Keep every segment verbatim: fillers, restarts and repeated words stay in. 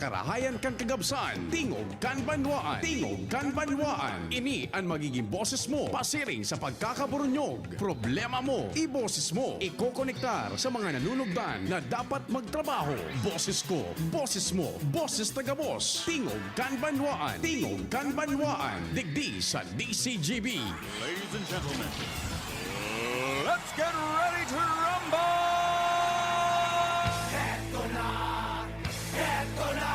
Karahayan kan kagabsan, tingog kan banwaan, tingog kan banwaan. Ini an magiging boses mo, pasiring sa pagkakaburunyog. Problema mo, iboses mo. Ikokonektar sa mga nanunugdan na dapat magtrabaho. Boses ko, boses mo, boses ta gabos. Tingog kan banwaan, tingog kan banwaan. Digdi sa D C G B. Ladies and gentlemen, let's get ready to rumble! Heto na! Heto na!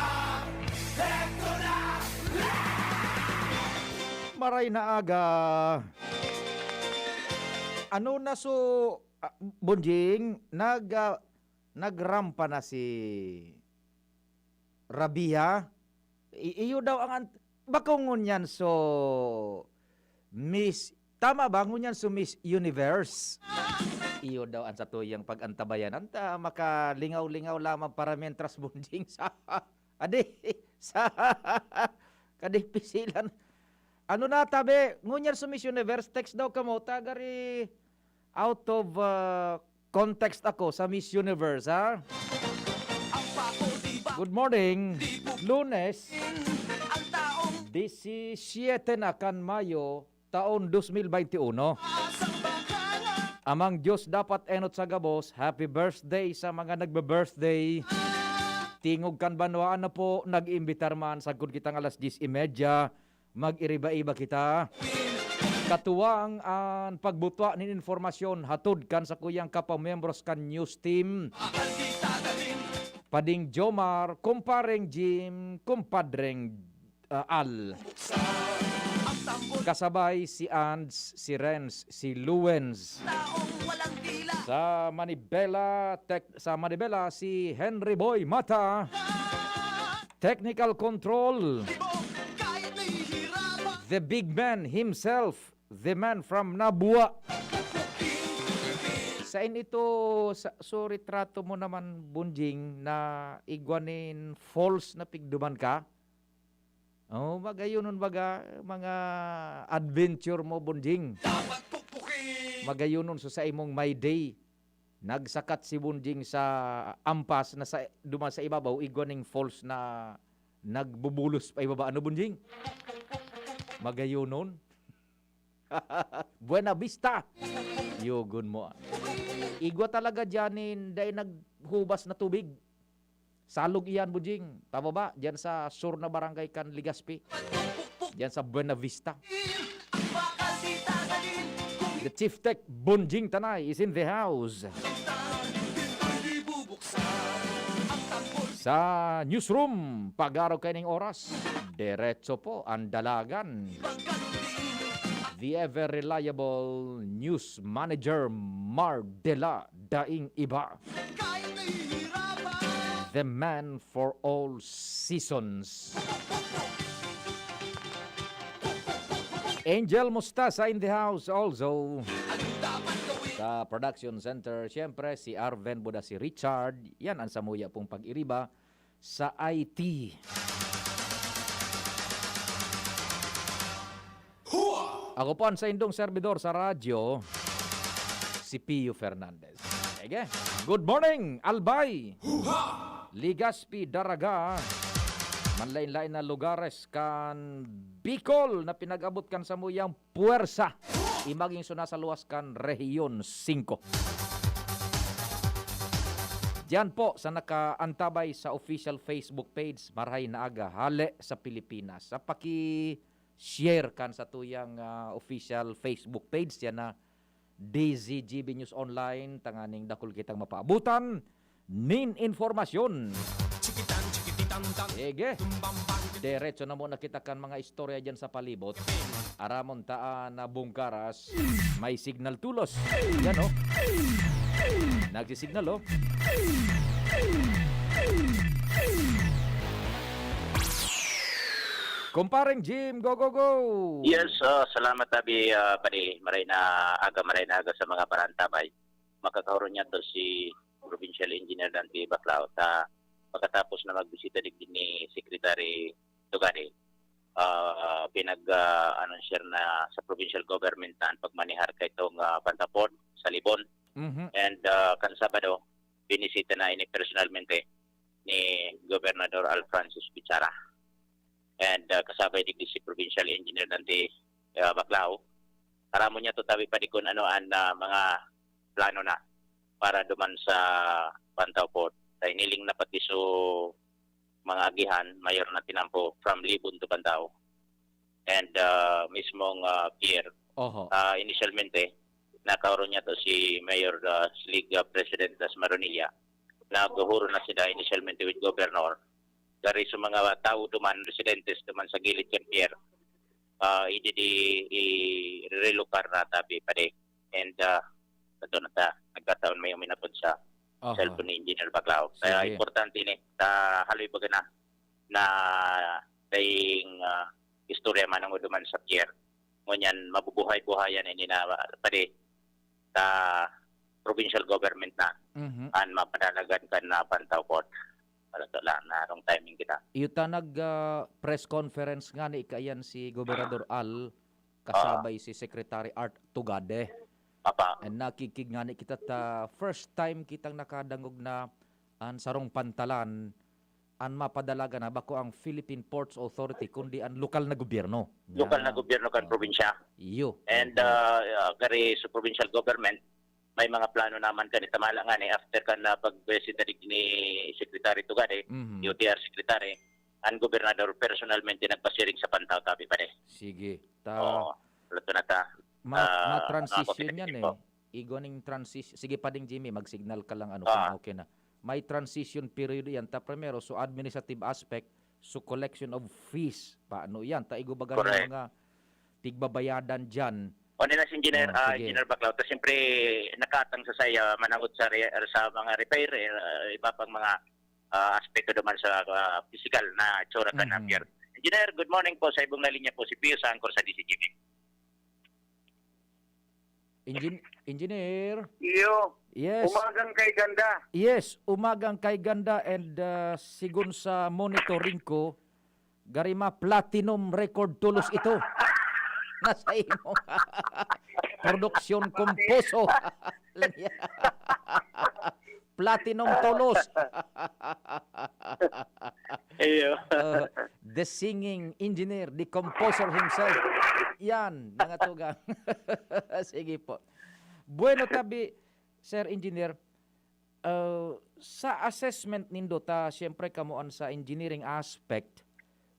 Heto na! Maray na aga. Ano na so, ah, Bonjing, nag, ah, nagrampa na si Rabia? I-, iyo daw ang ant-, bako ngunyan so Miss, tama ba? Ngunyan so Miss Universe. Iyo daw ang satuyang pag-antabayanan ta makalingaw-lingaw lamang para mientras, Bonjing, sa adi, sa kadipisilan. Ano na, tabi? Ngunyan so Miss Universe, text daw kamo, tagari out of, ah, context ako sa Miss Universe, ha? Good morning. Lunes, disisiete na kan Mayo, taon dos mil baynte uno. Amang Diyos dapat enot sa gabos, happy birthday sa mga nagbe-birthday. Tingog kan banwaan na po, nag-iimbitar man, sagkod kitang alas dyes y media, mag-iriba-iba kita. Katuwang an pagbutwa nin impormasyon hatod kan sakuyang kapamiyembros kan news team, Pading Jomar, Kumpareng Jim, Kumpadreng, ah, Al. Kasabay si Ands, si Renz, si Luwens. Sa Manibela, tek-, sa Manibela, si Henry Boy Mata. Technical control. The big man himself, the man from Nabua. Sain ito, sa, so retrato mo naman, Bunjing, na igwa nin false na pigduman ka? Oh, magayonon baga, mga adventure mo, Bunjing. Magayonon sa saimong my day. Nagsakat si Bunjing sa ampas na sa, duman sa ibabaw, igwa ning falls na nagbubulos pa ibaba. Ano, Bunjing? Magayonon? Buena Vista. Yogon mo, ah. Igwa talaga diyan nin dai naghubas na tubig. Salog iyan, Bunjing. Tama ba? Diyan sa sur na barangay kan Legazpi. Diyan sa Buena Vista. The Chief Tech, Bunjing Tanay, is in the house. Sa newsroom, pag-araw kaining oras, diretso po ang dalagan. The ever reliable news manager, Mar Dela, daing iba. The man for all seasons. Angel Mustasa in the house also. Sa production center, siyempre, si Arven Buda, si Richard. Yan ang samuya pong pag-iriba sa I T. Ako po ang saindong servidor sa radyo, si Pio Fernandez. Sige. Good morning, Albay! Legazpi, Daraga, manlain-lain na lugares kan Bicol na pinag-abot kan samuyang puwersa. Imaging suna sa luwas kan Rehiyon singko. Diyan po sa nakaantabay sa official Facebook page, Marahay na Aga, Hale sa Pilipinas. Sa paki-share kan satuyang, ah, official Facebook page, yan na D Z G B News Online, tanganing dakul kitang mapaabutan nin informasyon. Ege. Derecho na muna kita kan mga istorya dyan sa palibot. Aramon ta, ah, na Bungkaras, may signal tulos. Yan, oh. Nagsisignal, oh. Kumpareng Jim, go, go, go! Yes, ah, salamat, Abi, ah, pare. Maray na aga, maray na aga sa mga parantabay. Makakahuron niya to si Provincial Engineer Dante Baclao sa pagkatapos na magbisita digdi ni Secretary Tugani. Ah, pinag, ah, anunsyer na sa provincial government na ang pagmanihar kaitong, ah, Pantapon sa Libon. Mhm. And, ah, kan Sabado, binisita na ini personalmente ni Gobernador Al Francis Bichara. And, ah, kasabay digdi si Provincial Engineer Dante, ah, Baclao. Aramon niya to tabi pa di kun ano an, ah, mga plano na para duman sa Pantao Port. Dahil niling na pati so mga agihan, mayor na tinampo from Libon to Pantao. And, ah, mismong, ah, pier. Oho. Ah, inisyalmente, nakaoro niya to si Mayor, ah, Slig, ah, President Das Maronilla. Naghuhuro na sila inisyalmente with Governor. Gari sa mga tao duman, residentes duman sa gilid kan pier, ah, idi di i-relocate na tabi pa di. And, ah, ito na ta, nagkataon may uminapod sa Aha. cellphone ni Engineer Baclao. Kaya Sige. importante ni, sa haloy baga na, na daing, ah, istorya manang duman sa pier. Ngunyan, mabubuhay-buhayan ini na, ah, pwede sa provincial government na Mhm. an mapadalagan kan na Pantao Port. Para to lang, na anong timing kita. Iyo ta nag, ah, press conference nga ni kaiyan si Gobernador Al, kasabay si Secretary Art Tugade. Papa. And nakikig nga ni kita ta, first time kitang nakadangog na an sarong pantalan, an mapadalagan na bako ang Philippine Ports Authority, kundi an lokal na gobyerno. Lokal na Yan. gobyerno kan Oo. probinsya. Iyo. And, Iyo. ah, ah, gari sa provincial government, may mga plano naman kan itamala nga ni after kan, ah, pagbisita digdi ni Secretary Tugade, Mhm. U T R Secretary, ang gobernador personalmente nagpasiring sa Pantao tabi pa di. Sige. Ta Oo. Luto na ta. Ma-, Ah, ma-transition mga yan eh. Igo ning transis-, sige pa ding Jimmy, mag-signal ka lang ano, Ah. kung okay na. May transition period yan. Ta primero, so administrative aspect, so collection of fees. Paano yan? Ta igo baga Correct. mga tigbabayadan dyan? O nila si Engineer, Ah, ah, sige. Engineer Baclao. Ta siyempre, nakatang sa saya, manangot sa re-, sa mga repair, eh, ah, iba pang mga, ah, aspeto naman sa, ah, physical na itsura ka na Mhm. pier. Engineer, good morning po. Sa ibong na linya po si Pio sa Angkor sa D C G B. Engin-, engineer. Iyo. Yes. Umagang kay ganda. Yes, umagang kay ganda and, ah, sigon sa monitoring ko, gari ma platinum record tulos ito. Nasa imo. Produksyon komposo. Lang yan. Platinum tulos. Iyo. Uh, the singing engineer, the composer himself. Yan, mga tugang. Sige po. Bueno, tabi, Sir Engineer, uh, sa assessment nindo ta, siyempre, kamo an sa engineering aspect,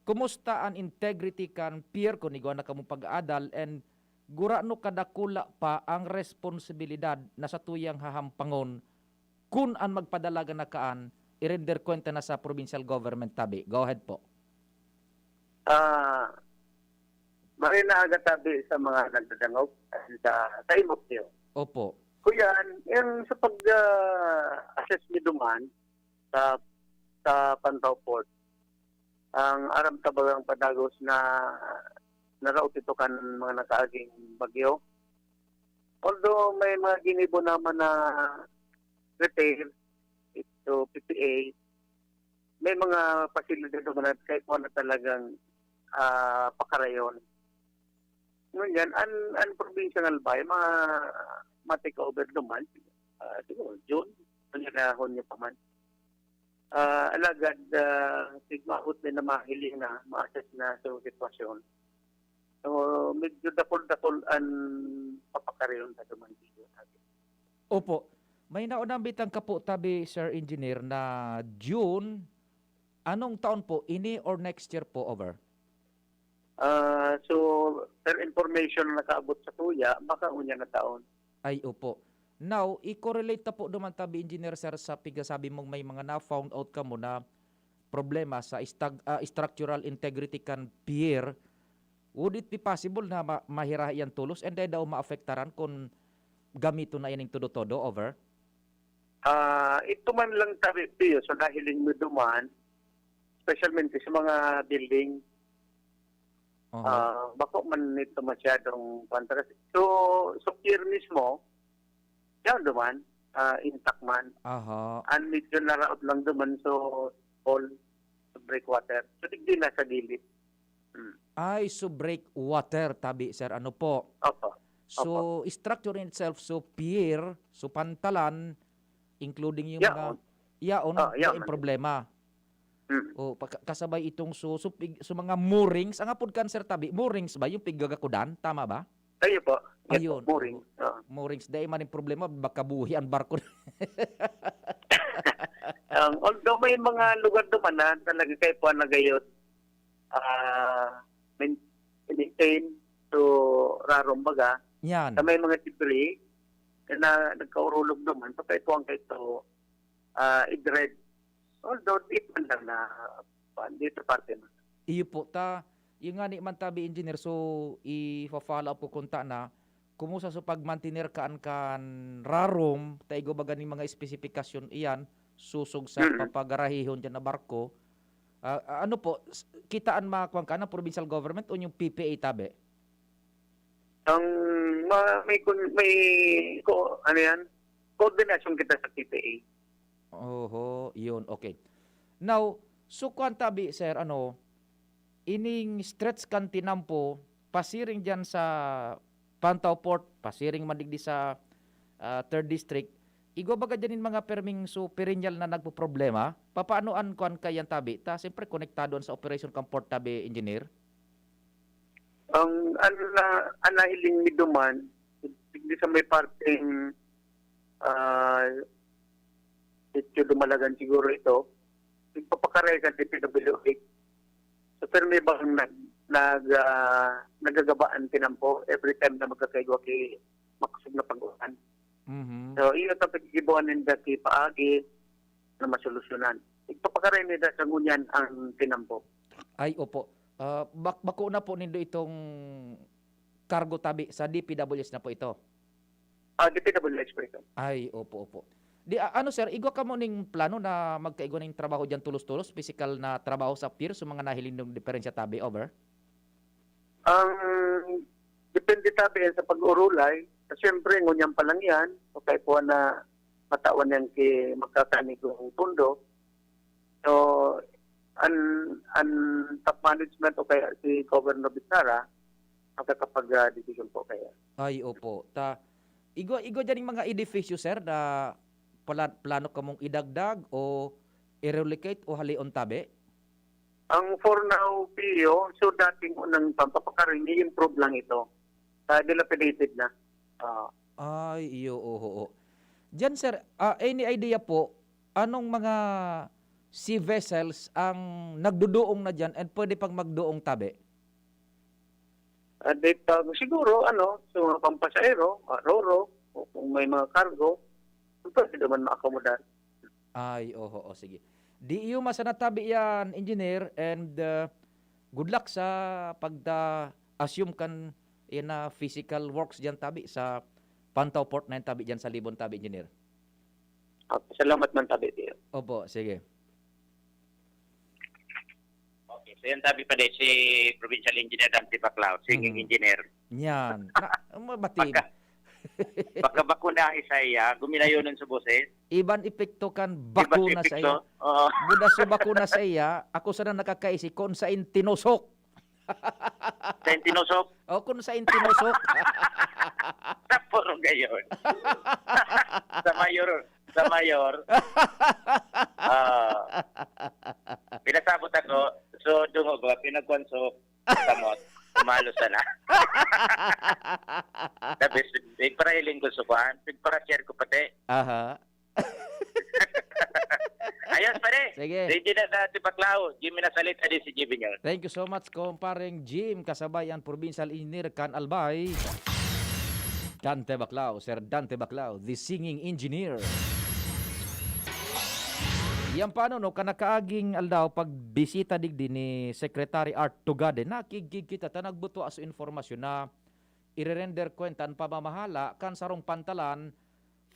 kumusta an integrity kan pier kun igwa na kamo pag-aadal, and gurano kadakula pa ang responsibilidad na satuyang hahampangon kun an magpadalagan na kaan, i-render kwenta na sa provincial government tabi? Go ahead po. Ah, maray na aga tabi sa mga nagdadangog and sa, sa imo, Pio. Opo. Kuyan, yung sa pag, ah, assess ni duman sa, sa Pantao Port, ang aram ta bagang padagos na naraot ito kan mga nakaaging bagyo. Although may mga ginibo naman na repair, ito P P A, may mga pasilidad naman na kahit wala talagang, ah, pakarayon. Ngunyan, an, an provincial bay, ma, ma-take over naman, ah, siguro, June, Hunyo na, Hunyo pa man. Ah, alagad, ah, sigmaot din na mahiling na, ma-assess na sa sitwasyon. So, medyo dakol-dakol an papakariyon sa duman dito. Opo. May naunang bitang kapo tabi, Sir Engineer, na June, anong taon po? Ini or next year po, over? Ah, so, per information na nakaabot sa tuya, baka unya na taon. Ay, opo. Now, i-correlate ta po naman tabi, Engineer, sir, sa pigasabi mong may mga na-found out kamo na problema sa stag-, ah, structural integrity kan pier. Would it be possible na ma-, mahirahi yan tulos and then daw maapektaran kung gamiton na ining todo-todo, over? Ah, ito man lang tabi, Pio, sa nahiling mo duman, specialmente sa mga building, Oho. ah, bako man ito masyadong pantakas. So, sa pier mismo, yan duman, ah, intact man. Aha. Ang medyo naraot lang duman, so, all breakwater. So, digdi na sa gilid. Mm. Ay, so breakwater, tabi, sir. Ano po? Opo. So, Opo. structure in itself, so pier, so pantalan, including yung mga Yaon. yaon, Ah, yaon. daing problema. Mm. O, pagka-, kasabay itong su-, su-, pig-, su mga moorings, ang apod kan, Sir Tabi, moorings ba yung piggagakudan? Tama ba? Kayo po. Yes Ayun, po, mooring. oo. Oo. Moorings. Dahil man yung problema, baka buhi ang barko. Um, although may mga lugar naman na talaga kayo po ang nagayot, ah, main- maintain to rarom baga, Yan. Sa may mga debris na nagkaurulog naman, patay po ang kayo ah, i-dredge. Although, di man lang na, kuwan, dito parte na. Iyo po, ta, yung nga ni man tabi, engineer, so, i-follow up ko kunta na, kumusta sa pagmantener kaan kan rarom, ta igwa ba ganing mga espesipikasyon iyan, susog sa Mm. papagarahihon dyan na barko. Ah, ah, ano po, s- kitaan makuan ka ng provincial government o yung P P A tabi? Ang ma, may, kun- may, ko, ano yan, coordination kita sa P P A. Oho, yun. Okay. Now, so kuan tabi, sir, ano, ining stretch kan tinampo, pasiring dyan sa Pantaw Port, pasiring man digdi sa ah, third District, igwa baga dyan yung mga perming so perennial na nagpoproblema? Papaano an kuan kayan tabi? Ta, siyempre, konektado an sa operation kan port tabi, engineer? Ang, ang, na, ang nahiling ni Duman, hindi sa may parting, ah, Sitio Dumalagan siguro ito, nagpapakaray kan D P W H. So, pero may bang nag, nag, ah, nagagabaan tinampo every time na magkakaigwa kay makusog na pag-ulan. Mhm. So, iyo ang pagkikibuan ninda ki paagi na masolusyonan. Igpapakaray ninda sa ngunyan ang tinampo. Ay, opo. Ah, bak- bako na po nindo itong cargo tabi sa D P W H na po ito? Ah, D P W H po ito. Ay, opo, opo. Di, a- ano sir, igwa kamo ning plano na magkaigwa ning trabaho diyan tulos-tulos, physical na trabaho sa pier, sa mga nahiling niyong diferensya tabi, over? Ang depende tabi yan sa pag-urulay. Siyempre, ngunyan pa lang yan. O kaya po na matawan yan ki magkakanig ng pundo. So, an, an top management o kaya si Governor Bichara, makakapag-desisyon po kaya. Ay, opo. Ta, igwa, igwa dyan yung mga edifisyo, sir, na pala, plano kamong idagdag o i-relocate o halion tabi? Ang for now, Pio, so dating unang pampapakaring, i-improve lang ito. Sa dilapidated na. Ah, Ay, iyo, oho, oo. Diyan, sir, ah, any idea po, anong mga sea vessels ang nagduduong na diyan and pwede pang magduong tabi? at that, uh, siguro, ano, sa mga pampasahero, uh, roro, o kung may mga cargo, pwede naman maakomodar. Ay, oho, o, sige. Di iyo masanatabi yan, engineer, and uh, good luck sa pagda-assume kan yan na physical works diyan tabi sa Pantaw Port na yan tabi diyan sa Libon tabi, engineer. Okay, salamat man tabi, Pio. Opo, sige. Okay, so yan tabi pa din si Provincial Engineer Dante Baclao, singing Mhm. engineer. Yan. Na, mabati. Pagka, pagka bakuna sa iya, guminayonon sa boses. Iban epekto kan Iba bakuna si sa Pito. iya. Oo. Buda sa bakuna sa iya, ako sana nakakaisi kung sain tinusok. Sa intinosok, O kung sain tinusok. sa puro gayon. Sa mayor, sa mayor. Ah. Pinasabot ako, so dungo ba, pinagkuhan so samot, umalo sana. Tapos, pigparahiling ko sa kuhan, pigpara-share ko pati. Aha. Ayos, pare. Sige. Sige na dati, Baklao. Jimmy Nasalita, di si Jimmy Nyon. Thank you so much, kompareng Jim, kasabay ang provincial engineer kan Albay. Dante Baclao, Sir Dante Baclao, the singing engineer. Yan paano, no, kanakaaging aldaw, pagbisita digdi ni Secretary Art Tugade, nakigkig kita, ta nagbutwa sa informasyon na irerender kwenta an pamamahala kan sarong pantalan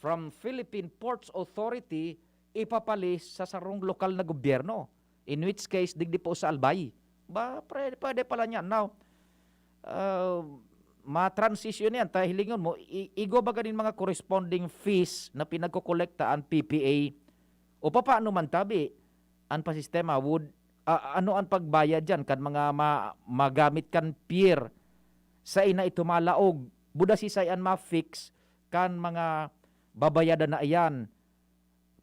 from Philippine Ports Authority ipapalis sa sarong lokal na gobyerno, in which case, digdi po sa Albay. Ba, pwede, pwede pala niyan. Now, uh, ma-transition yan, ta hilingon mo, i- igwa ba ganin mga corresponding fees na pinagkokolekta ang P P A? O papaano man tabi, ang pasistema would, ah, ano ang pagbayad dyan kan mga ma- magamit kan pier? Sa ina ito malaog, buda si Sayan ma-fix kan mga babayadan na iyan.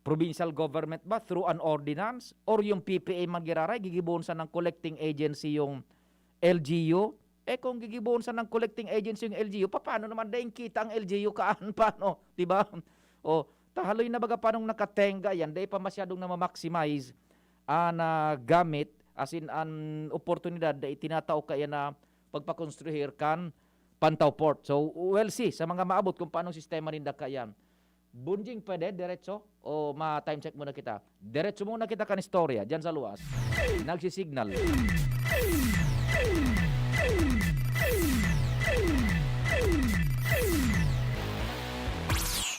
provincial government ba through an ordinance, or yung P P A man giraray, gigibohon sanang collecting agency yung L G U? Eh, kung gigibohon sanang collecting agency yung L G U, papaano naman daing kita ang L G U kaan? Paano? Di ba? O, tahaloy na baga panong nakatenga yan, dai pa masyadong na-maximize an, ah, gamit, as in, an oportunidad na itinatao kaya na pagpakonstruhir kan Pantaw Port. So, we'll see sa mga maabot kung paano ang sistema ninda kaya. Bunjing, pwede diretso o ma-time check muna kita? Diretso muna kita kan istorya, dyan sa luwas. Nagsisignal.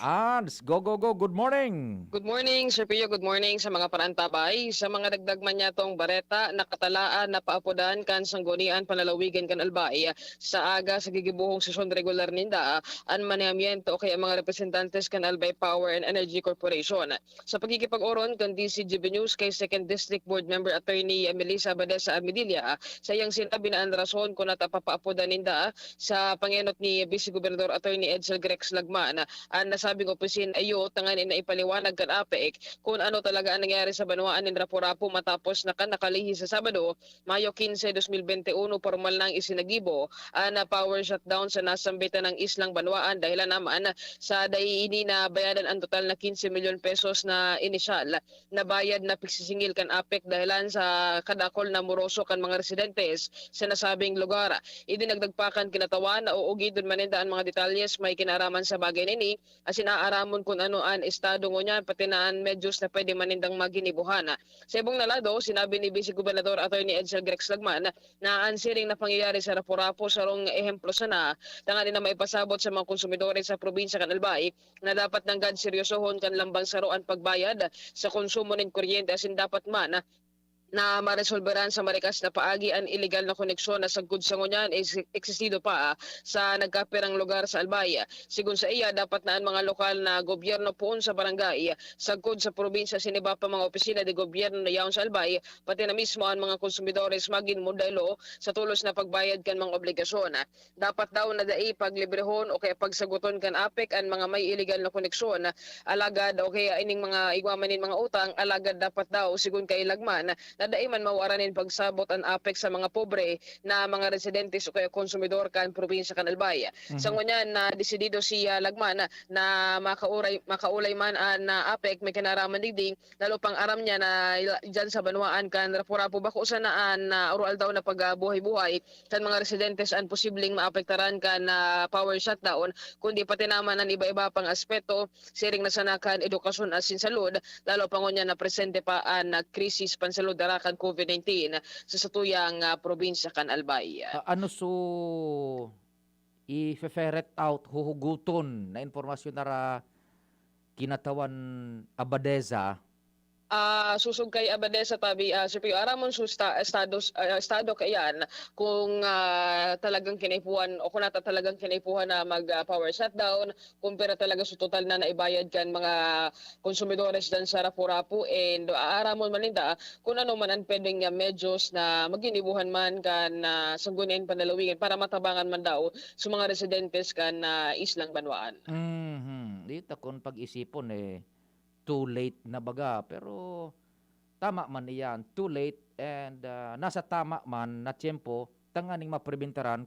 Ads, go, go, go. Good morning. Good morning, Sir Pio. Good morning sa mga parantabay. Sa mga dagdag man niya tong bareta, nakatalaan na paapodan kan Sanggunian Panlalawigan kan Albay sa aga sa gigibuhong sesyon regular ninda an manihamiento o kaya mga representantes kan Albay Power and Energy Corporation. Sa pagkikipag-oron kan D C G B News kay Second District Board Member Attorney Melissa Badesa Amedilla, sa iyang sinabi na an rason kun nata papaapodan ninda sa pangenot ni Vice Gobernador Attorney Edsel Grex Lagman an nasabing opisin iyo tanganing na ipaliwanag kan APEC kun ano talaga ang nangyari sa banwaan nin Rapu-Rapu matapos na kan nakalihis sa Sabado, Mayo quince, dos mil bente uno, pormal nang isinagibo an power shutdown sa nasambitan ng islang banwaan dahilan naman sa dai ini nabayadan ang total na quince milyon pesos na inisyal na bayad na pigsisingil kan APEC dahilan sa kadakol na moroso kan mga residentes sa nasabing lugar. Idinagdag pa kan kinatawan na uugidon man ninda an mga detalye sa may kinaaraman sa bagay na ini, asin aaramon kun ano an estado ngunyan pati na an medyos na pwede man nindang maginibohan. Sa ibong na lado, sinabi ni Vice Gobernador Attorney Edsel Grex Lagman na an siring na pangyayari sa Rapu-Rapu sarong ehemplo sana tanganing na maipasabot sa mga konsumidores sa probinsya kan Albay na dapat nanggad seryosohon kan lambang saro an pagbayad sa konsumo nin kuryente asin dapat man na maresolberan sa marikas na paagi an ilegal na koneksyon na sagkod sa ngunyan is-, eksestido pa sa nagkapirang lugar sa Albay. Sigon sa iya, dapat na an mga lokal na gobyerno poon sa barangay, sagkod sa probinsya asin iba pa mga opisina de gobyerno na yaon sa Albay, pati na mismo an mga konsumidores magin modelo sa tolos na pagbayad kan mga obligasyon. Dapat daw na dai paglibrehon o kaya pagsagoton kan APEC an mga may iligal na koneksyon. Alagad o kaya ining mga igwa man nin mga utang, alagad dapat daw, sigon kay Lagman, na dai man mawaran nin pagsabot an APEC sa mga pobre na mga residentes o kaya konsumidor kan probinsya kan Albay. Sa ngunyan na desidido si, ah, Lagman na makauray, makaulay man an, ah, APEC, may kinaraman digdi, lalo pang aram niya na ila-, dyan sa banwaan kan Rapu-Rapu, bako sana an, ah, oro-aldaw na pagbuhay-buhay kan mga residentes an posibleng maapektaran kan, ah, power shutdown, kundi pati naman an iba-iba pang aspeto, siring na sana kan edukasyon asin salud, lalo pa ngunyan na presente pa an, ah, krisis pansalud dara kan COVID nineteen sa satuyang, ah, probinsya kan Albay. Ah, ano so i-ferret out, huhuguton na impormasyon na ra kinatawan Abadeza? Ah, susog kay Abadesa tabi, ah, Sir Pio, aramon su sta-, estados, ah, estado kaiyan kung, ah, talagang kinaipuhan o kung nata talagang kinaipuhan na mag, ah, power shutdown, kung pera talaga su total na naibayad kan mga konsumidores dan sa Rapu-Rapu, and aaramon man ninda kung ano man ang pwedeng, ah, medyos na maginibuhan man kan, ah, Sangguniang Panlalawigan para matabangan man daw sa mga residentes kan, ah, Islang Banwaan. Mhm. Di ta kun pag-isipon, eh, too late na baga. Pero tama man iyan, too late, and, ah, nasa tama man na tiyempo tanganing mapribentaran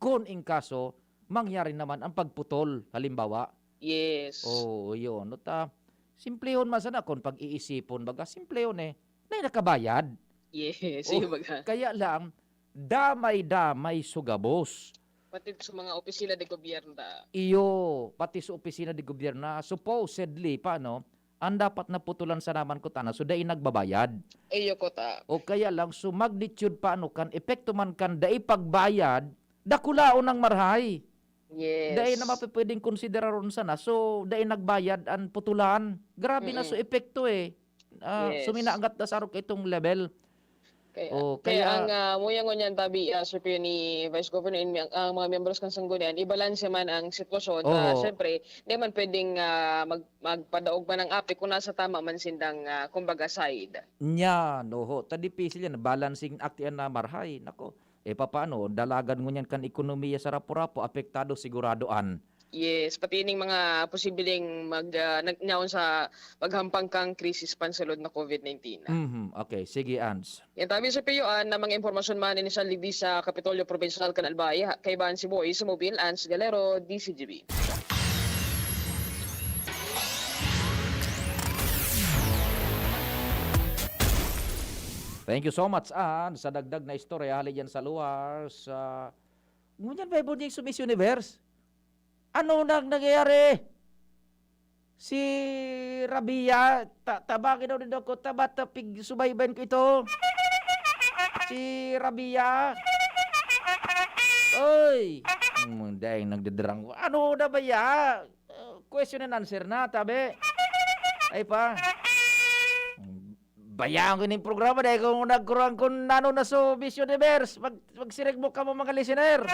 kun in kaso mangyari naman ang pagputol, halimbawa. Yes. Oo, yun. No, ta, simplehon man sana kun pag-iisipon, baga, simplehon eh, na nakabayad. Yes, Oh, yung baga. Kaya lang, damay-damay sugabos. Pati sa mga opisina de gobyerno. Iyo, pati sa opisina de gobyerno, supposedly pa, no, ang dapat naputulan sa naman kutana, so dai nagbabayad. Iyo ko ta. O kaya lang, so magnitude pa, no, kan epekto man kan dai pagbayad, dakulaon ang marhay. Yes. Dai na mapipwedeng konsideraron sana. So, dai nagbayad ang putulan. Grabe na, so epekto eh. Ah, Yes. Suminaangat na sa arog itong level. Kaya, Oh, kaya, kaya ang ah, muya ngunyan tabi, ah, Sir Pio, ni Vice Governor and ang mga miyembros kan Sanggunian, ibalanse man ang sitwasyon. Ah, Oo. Siyempre, di man pwedeng ah, mag, magpadaog man ang APEC kung nasa tama man sindang, ah, kumbaga, side. Nya, noho. Ta dipisil yan. Balancing act yan na marhay. Nako. E papaano? Dalagan ngunyan kan ekonomiya sa Rapu-Rapu, apektado sigurado an. Yes, pati ining mga posibleng mag, ah, nag-, naon sa paghampang kan krisis pansulod na COVID nineteen. Mhm, okay. Sige, Ans. Yan tabi sa piyuan na mga impormasyon man ini sa libi sa Kapitolyo Probinsyal kan Albay, ha-, kaibahan si Boy sa Mobil, Ans Galero, D C G B. Thank you so much, Ans, sa dagdag na istorya hali diyan sa luwas. Ah, ngunyan ba, Bonjing, sa Miss Universe? Ano nang nangyayari? Si Rabia, ta-, tabangin daw nindo ako, taba, ta-, pig-, subaybayan ko ito. Si Rabia. Oy! Hmm, dahil nagdadrang ko. Ano na ba ya? Uh, question and answer na, tabi. Ay pa. Bayaan ko ning programa dahil kung nagkurang kung ano na so Miss Universe, mag-, magsirigmok kamo, mga listener.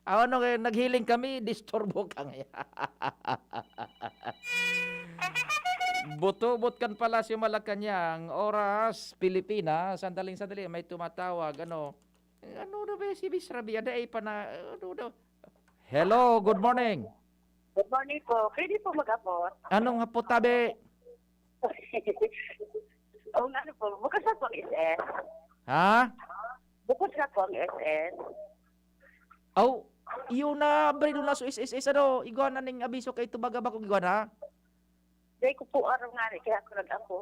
Aw, ano, eh, naghiling kami, disturbo ka ngayon. Butubot kan Palasyo Malacañang, oras, Pilipinas. Sandaling-sandali, may tumatawag, ano. Eh, ano na ba si Miss Rabia? Dai pa na, ano daw? Hello, good morning. Good morning po. Pwede po mag-abot? Anong hapot, tabi? O, ano po? Bukas na po ang S S. Ha? Bukas na po ang S S. Aw, iyo na, Brilo, na so S S S, ano, igwa na ning abiso kay tubaga bakong igwa na? Dai ko po aram ngani, kaya ako nag-ako.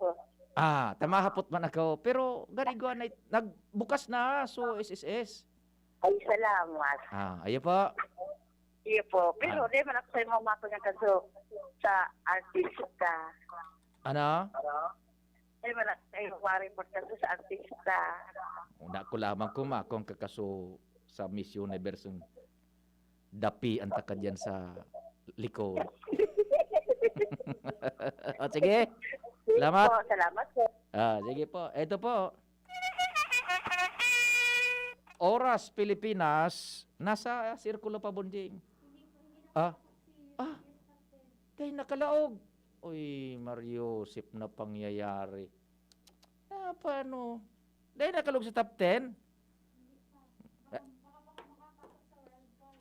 Ah, tamahapot man ako. Pero, gani igwa na, nagbukas na, so S S S. Ay, salamat. Ah, ayo po. Iyo po. Pero, Ah. di man ako sa imong mako niya kaso sa artista. Ano? Ay, wala kayo, wari po kasi sa artista. Una ko lamang kumakong kakaso sa Miss Universe, ang dapi ang takad yan sa likod. O, sige. Sige Salamat. po, salamat po. Ah, sige po. Ito po. Oras Pilipinas, nasa sirkulo pa, Bonjing. Ah, ah, dai nakalaog. Uy, Mario, sip na pangyayari. Ah, paano? Dai nakalaog sa top ten?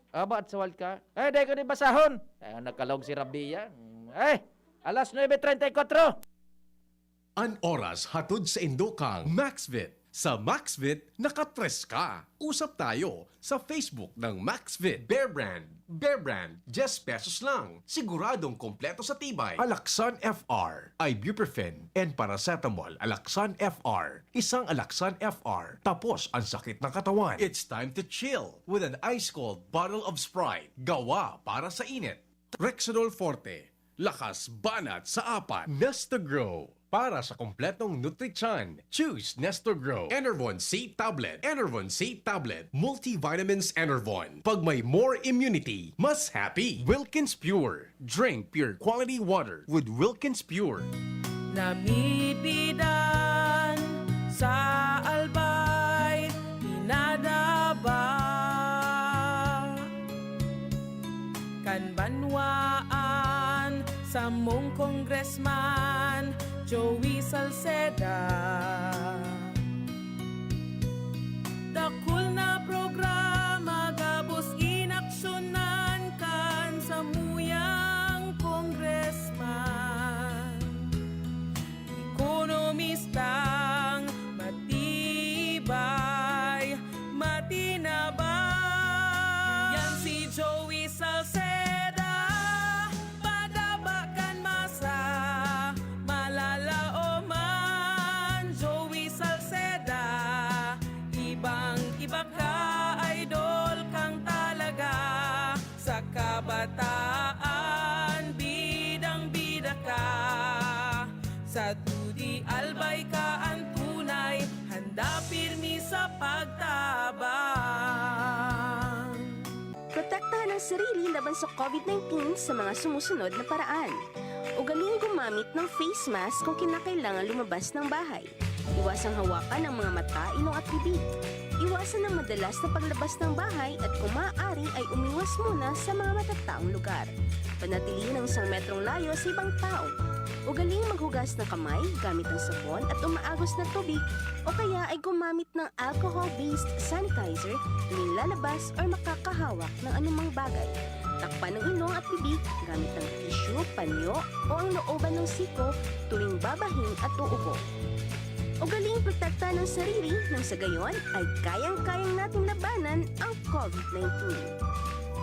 Ah, ba at sa Wildcard? Eh, dai ko ni basahon. Eh, nakalaog si Rabia. Eh, alas nuebe treinta y cuatro. An oras hatod saindo kan Maxvit. Sa Maxvit, nakatres ka. Usap tayo sa Facebook ng Maxvit. Bear Brand. Bear Brand, diyes pesos lang. Siguradong kompleto sa tibay. Alaxan F R, ibuprofen, and paracetamol. Alaxan F R. Isang Alaxan F R. Tapos ang sakit ng katawan. It's time to chill with an ice cold bottle of Sprite. Gawa para sa init. Rexidol Forte. Lakas banat sa apat. Nestogro. Para sa kompletong nutrisyon, choose Nestogro. Enervon C Tablet. Enervon C Tablet. Multivitamins Enervon. Pag may more immunity, mas happy. Wilkins Pure. Drink pure quality water with Wilkins Pure. Namipidan sa Albay, pinadaba. Kan banwaan, samong Congressman, Joey Salceda. Dakul na programa gabos inaksyonan kan samuyang Congressman. Ekonomistang matibay, matinabang. Yan si Joey Salceda, padaba kan masa, malalaoman. Joey Salceda, ibang-iba ka, idol kang talaga. Sa kabataan, bidang-bida ka. Sa dudi, Albay ka an tunay, handa pirmi sa pagtabang. Protektahan ang sarili laban sa COVID nineteen sa mga sumusunod na paraan. Ugaling gumamit ng face mask kung kinakailangan lumabas ng bahay. Iwasang hawakan ang mga mata, ilong at bibig. Iwasan ang madalas na paglabas ng bahay at kung maaari ay umiwas muna sa mga matataong lugar. Panatilihin ang isang metrong layo sa ibang tao. Ugaling maghugas ng kamay gamit ang sabon at umaagos na tubig o kaya ay gumamit ng alcohol-based sanitizer tuwing lalabas or makakahawak ng anumang bagay. Takpan ang ilong at bibig gamit ang tissue, panyo o ang looban ng siko tuwing babahing at uubo. Ugaling protektahan ang sarili nang sa gayon ay kayang-kayang nating labanan ang COVID nineteen.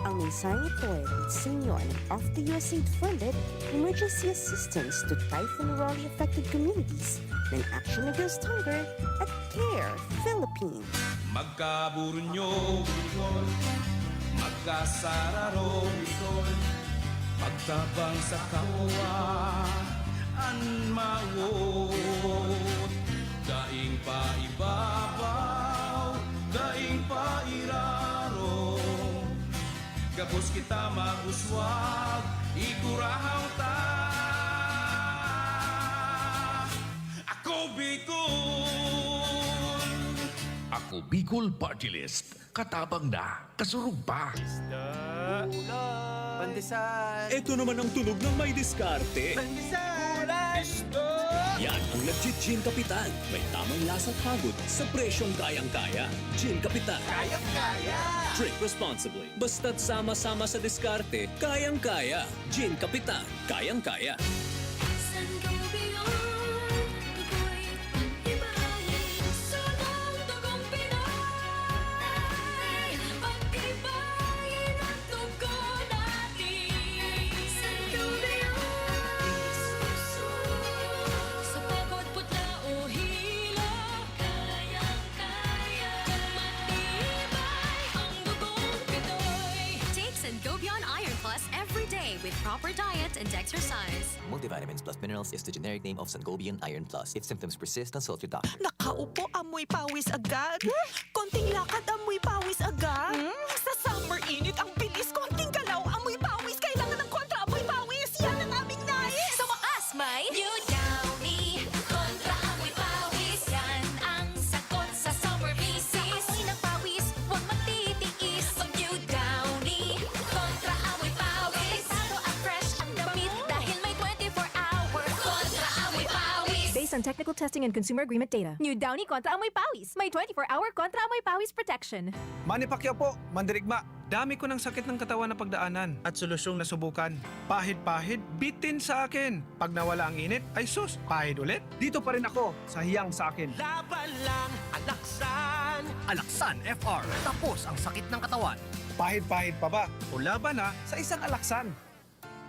Ang mensaheng ito ay hatid sa inyo ng Off the U S A I D funded Emergency Assistance to Typhoon Rolly Affected Communities ng Action Against Hunger at CARE Philippines. Magkaburunyo, magkasararo, magtabang sa kapwa an mawot. Daing pa ibabaw, daing pa iraro. Gabos kita mag-uswag, igurahaw ta. Ako Bicol! Ako Bicol Party List. Katabang na, kasurog pa. Pandesal. Ito naman ang tunog ng may diskarte. Pandesal. Gulay. Yan ang nagchi-Gin Kapitan. May tamang lasa at hagod sa presyong kayang-kaya. Gin Kapitan. Kayang-kaya. Drink responsibly. Basta't sama-sama sa diskarte, kayang-kaya. Gin Kapitan. Kayang-kaya. Sangobion, tukoy, pag-ibahin, sunong dugong Pinoy. Pag-ibahin ang dugo natin. Sangobion, sa pagod, putla o hilo, kayang-kaya. Matibay ang dugong Pinoy. Take Sangobion Iron Plus every day with proper diet and exercise. Multivitamins plus minerals is the generic name of Sangobion Iron Plus. If symptoms persist, consult your doctor. Nakaupo, amoy pawis agad. Konting lakad, amoy pawis agad. Sa summer init, ang bilis. Konting galaw, amoy pawis. Kailangan ng kontra amoy pawis. Yan ang aming nais. Sa wakas, may New Downy Kontra Amoy Pawis. Yan ang sagot sa summer visit. Sa amoy ng pawis, huwag magtitiis. Mag New Downy Kontra Amoy Pawis. Protektado at fresh ang damit dahil may twenty-four hour Kontra Amoy Pawis. Based on technical testing and consumer agreement data. New Downy Kontra Amoy Pawis. May twenty-four hour Kontra Amoy Pawis protection. Manny Pacquiao po, mandirigma. Dami ko ng sakit ng katawan na pagdaanan at solusyong nasubukan. Pahid-pahid, bitin sa akin. Pag nawala ang init, ay sus, pahid ulit. Dito pa rin ako sa hiyang sa akin. Laban lang, Alaksan. Alaksan F R. Tapos ang sakit ng katawan. Pahid-pahid pa ba? O laban na sa isang Alaksan.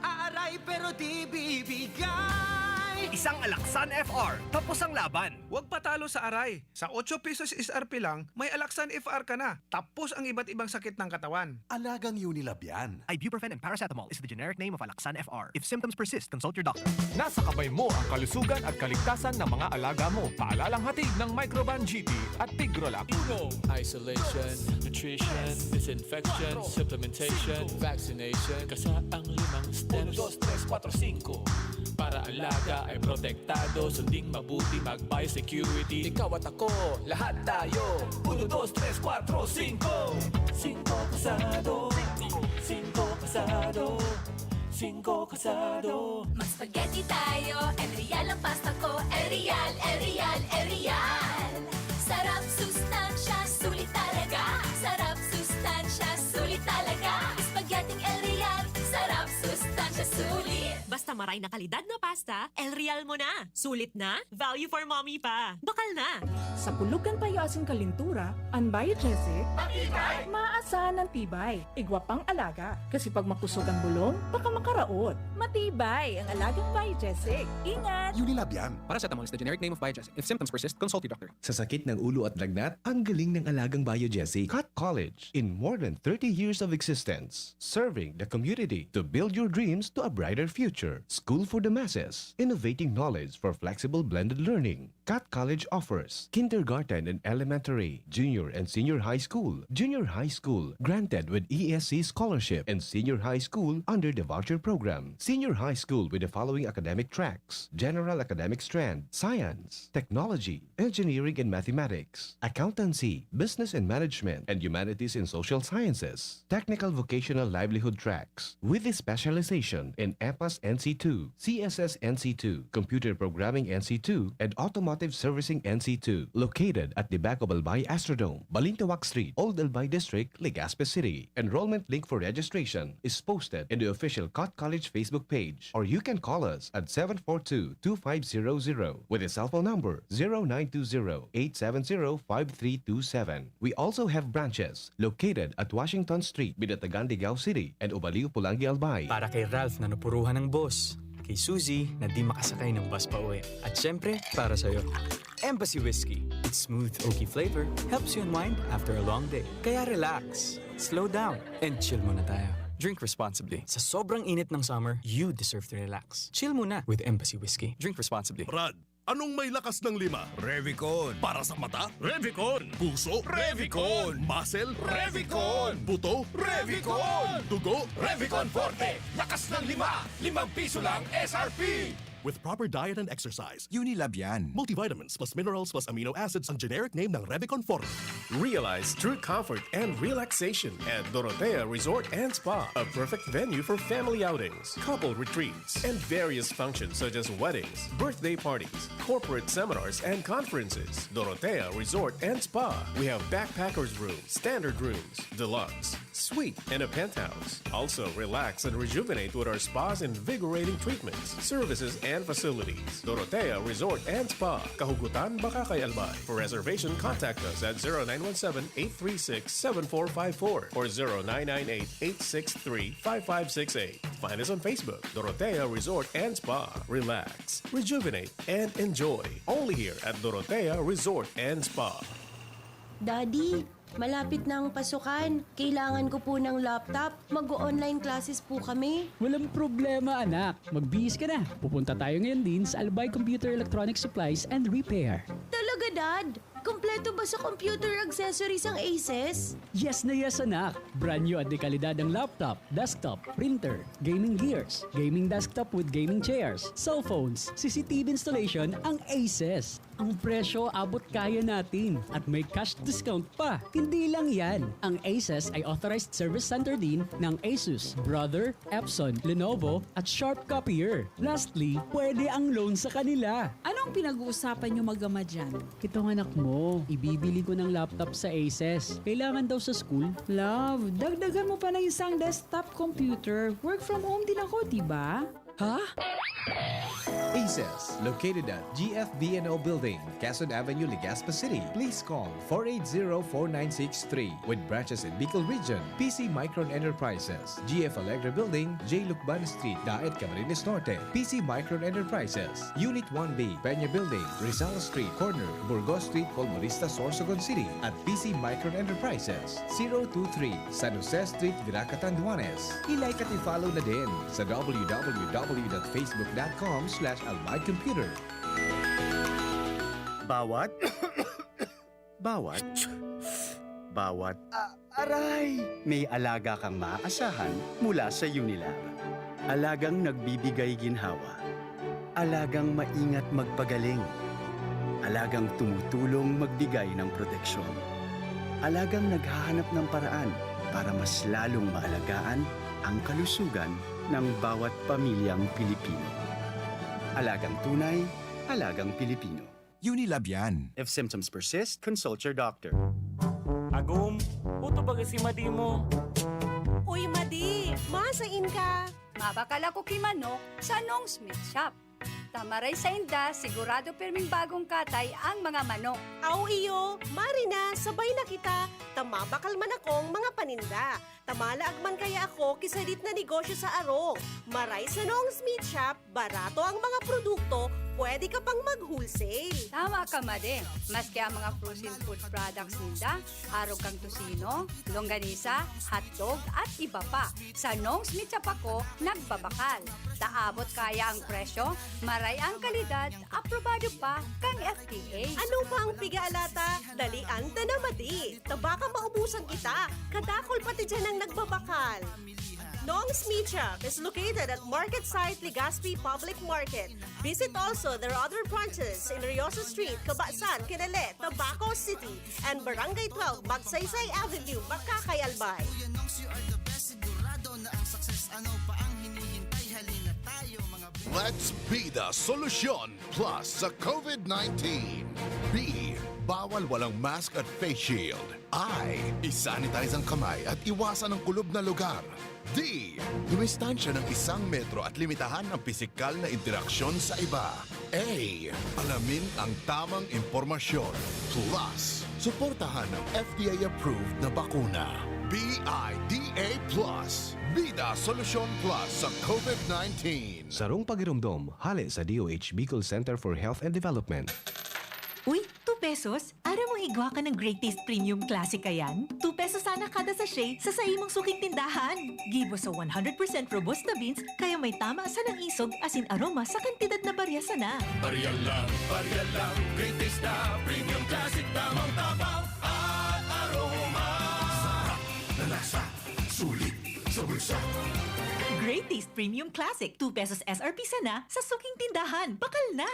Aaray pero di bibigay. Isang Alaksan F R. Tapos ang laban. Huwag patalo sa aray. Sa otso pesos S R P lang, may Alaksan F R ka na. Tapos ang iba't ibang sakit ng katawan. Alagang Unilab yan. Ibuprofen and paracetamol is the generic name of Alaksan F R. If symptoms persist, consult your doctor. Nasa kamay mo ang kalusugan at kaligtasan ng mga alaga mo. Paalalang hatid ng Microban G T at Tigrolac. Uno, isolation, nutrition, disinfection, supplementation, vaccination. Kasa ang limang steps. Uno, dos, tres, kuwatro, singko. Para alaga ay protektado, sunding mabuti, mag-biosecurity. Ikaw at ako, lahat tayo. Uno, dos, tres, kuwatro, singko. Singko kasado. Singko kasado. Singko kasado. Mag-spaghetti tayo, El Real ang pasta ko. El Real, El Real, El Real. Sarap, sustansya, sulit talaga. Sarap, sustansya, sulit talaga. Spaghetti El Real. Sarap, sustansya, sulit. Basta maray na kalidad na pasta, El Real mo na. Sulit na, value for mommy pa. Bakal na! Sa pulog kan payo asin kalintura, an Biogesic, Matibay! Maasahan an tibay. Igwa pang alaga. Kasi pag makusog ang bulong, baka makaraot. Matibay ang alagang Biogesic. Ingat! Unilab yan. Paracetamol is the generic name of Biogesic. If symptoms persist, consult your doctor. Sa sakit ng ulo at lagnat, ang galing ng alagang Biogesic. Cut College, in more than thirty years of existence, serving the community to build your dreams to a brighter future. School for the masses, innovating knowledge for flexible blended learning. Cut College offers kindergarten and elementary, junior and senior high school, junior high school granted with E S C scholarship, and senior high school under the voucher program. Senior high school with the following academic tracks: general academic strand, science, technology, engineering and mathematics, accountancy, business and management, and humanities and social sciences, technical vocational livelihood tracks, with a specialization in EPAS N C two, C S S N C two, Computer Programming N C two, and Automotive Servicing N C two, located at the back of Albay Astrodome, Balintawak Street, Old Albay District, Legazpi City. Enrollment link for registration is posted in the official Cot College Facebook page, or you can call us at seven four two, two five zero zero with a cell phone number zero nine two zero, eight seven zero, five three two seven. We also have branches located at Washington Street, Binatagan, Ligao City, and Ubaliw, Pulangi, Albay. Para kay Ralph na napuruhan ng boss, kay Suzy na di makasakay ng bus pa uwi, at syempre, para sa'yo. Embassy Whiskey. Its smooth, oaky flavor helps you unwind after a long day. Kaya relax, slow down, and chill muna tayo. Drink responsibly. Sa sobrang init ng summer, you deserve to relax. Chill muna with Embassy Whiskey. Drink responsibly. Brad, anong may lakas ng lima? Revicon. Para sa mata? Revicon. Puso? Revicon. Muscle? Revicon. Buto? Revicon. Dugo? Revicon Forte. Lakas ng lima. Limang piso lang S R P. With proper diet and exercise. Unilab yan. Multivitamins plus minerals plus amino acids ang generic name ng Revicon Forte. Realize true comfort and relaxation at Dorotea Resort and Spa, a perfect venue for family outings, couple retreats, and various functions such as weddings, birthday parties, corporate seminars, and conferences. Dorotea Resort and Spa. We have backpackers room, standard rooms, deluxe, suite, and a penthouse. Also, relax and rejuvenate with our spa's invigorating treatments, services, and facilities. Dorotea Resort and Spa, Kahugutan, Bacacay, Albay. For reservation, contact us at zero nine one seven, eight three six, seven four five four or zero nine nine eight, eight six three, five five six eight. Find us on Facebook, Dorotea Resort and Spa. Relax, rejuvenate, and enjoy. Only here at Dorotea Resort and Spa. Daddy, malapit na ang pasukan. Kailangan ko po ng laptop. Mag-o-online classes po kami. Walang problema, anak. Magbihis ka na. Pupunta tayo ngayon din sa Albay Computer Electronic Supplies and Repair. Talaga, Dad? Kompleto ba sa computer accessories ang Aces? Yes na yes, anak. Brand new at dekalidad ang laptop, desktop, printer, gaming gears, gaming desktop with gaming chairs, cellphones, C C T V installation ang Aces. Ang presyo abot kaya natin at may cash discount pa. Hindi lang yan, ang Aces ay authorized service center din ng Asus, Brother, Epson, Lenovo at Sharp Copier. Lastly, pwede ang loan sa kanila. Anong pinag-uusapan niyo mag-ama dyan? Itong anak mo, ibibili ko ng laptop sa Aces. Kailangan daw sa school. Love, dagdagan mo pa ng isang desktop computer. Work from home din ako, di ba? Ha? Aces, located at G F B and O Building, Quezon Avenue, Legazpi City. Please call four eight zero, four nine six three. With branches in Bicol Region, P C Micron Enterprises, G F Alegre Building, J Lucban Street, Daet, Camarines Norte, P C Micron Enterprises, Unit one B, Peña Building, Rizal Street, corner, Burgos Street, Polvorista, Sorsogon City, at P C Micron Enterprises, zero two three, San Jose Street, Virac, Catanduanes. I-like at i-follow na din sa w w w dot facebook dot com slash albay computer. Bawat, bawat, bawat, ah, aray! May alaga kang maaasahan mula sa Unilab. Alagang nagbibigay ginhawa. Alagang maingat magpagaling. Alagang tumutulong magbigay ng proteksyon. Alagang naghahanap ng paraan para mas lalong maalagaan ang kalusugan ng bawat pamilyang Pilipino. Alagang tunay, alagang Pilipino. Unilab yan. If symptoms persist, consult your doctor. Agom, puto baga si Madi mo. Uy, Madi! Masain ka! Mabakal ako ki manok sa Nong's Meat Shop. Ta maray sainda, sigurado pirming bagong katay ang mga manok. Aw iyo, mari na, sabay na kita, ta mabakal man akong mga paninda. Ta malaag man kaya ako ki sadit na negosyo sa arog. Maray sa Nong's Meat Shop, barato ang mga produkto, pwede ka pang mag-wholesale. Tama ka, Madi. Maski ang mga frozen food products ninda, arog kan tocino, longganisa, hotdog, at iba pa. Sa Nong's Meat Shop ako nagbabakal. Ta abot kaya ang presyo, maray ang kalidad, aprobado pa kan F D A. Ano pa ang pig-aalata? Dalian ta na, Madi. Ta baka maubusan kita. Kadakul pati diyan ang nagbabakal. Nong's Meat Shop is located at Market Site Legazpi Public Market. Visit also their other branches in Riosa Street, Cabasan, Kinele, Tabaco City, and Barangay twelve, Magsaysay Avenue, Bacacay, Albay. Let's be the solution plus sa COVID nineteen. B, bawal walang mask at face shield. I, isanitize ang kamay at iwasan ang kulob na lugar. D, dumistansya ng isang metro at limitahan ang pisikal na interaksyon sa iba. A, alamin ang tamang impormasyon. Plus, suportahan ang F D A-approved na bakuna. B I D A plus. Bida Solusyon Plus sa COVID nineteen. Sarong pagiromdom, hale sa D O H Bicol Center for Health and Development. Uy, two pesos? Aram mo igwa ka ng Great Taste Premium Classic kayan? Two pesos sana kada sachet sa saimong suking tindahan. Gibo sa one hundred percent Robusta beans, kaya may tama sa ng isog asin aroma sa kantidad na barya sana. Barya lang, barya lang, Great Taste na Premium Classic, tamang tabang at aroma. Sarap na lasa, sulit sa bulsa. Great Taste Premium Classic, two pesos S R P sana sa suking tindahan. Bakal na!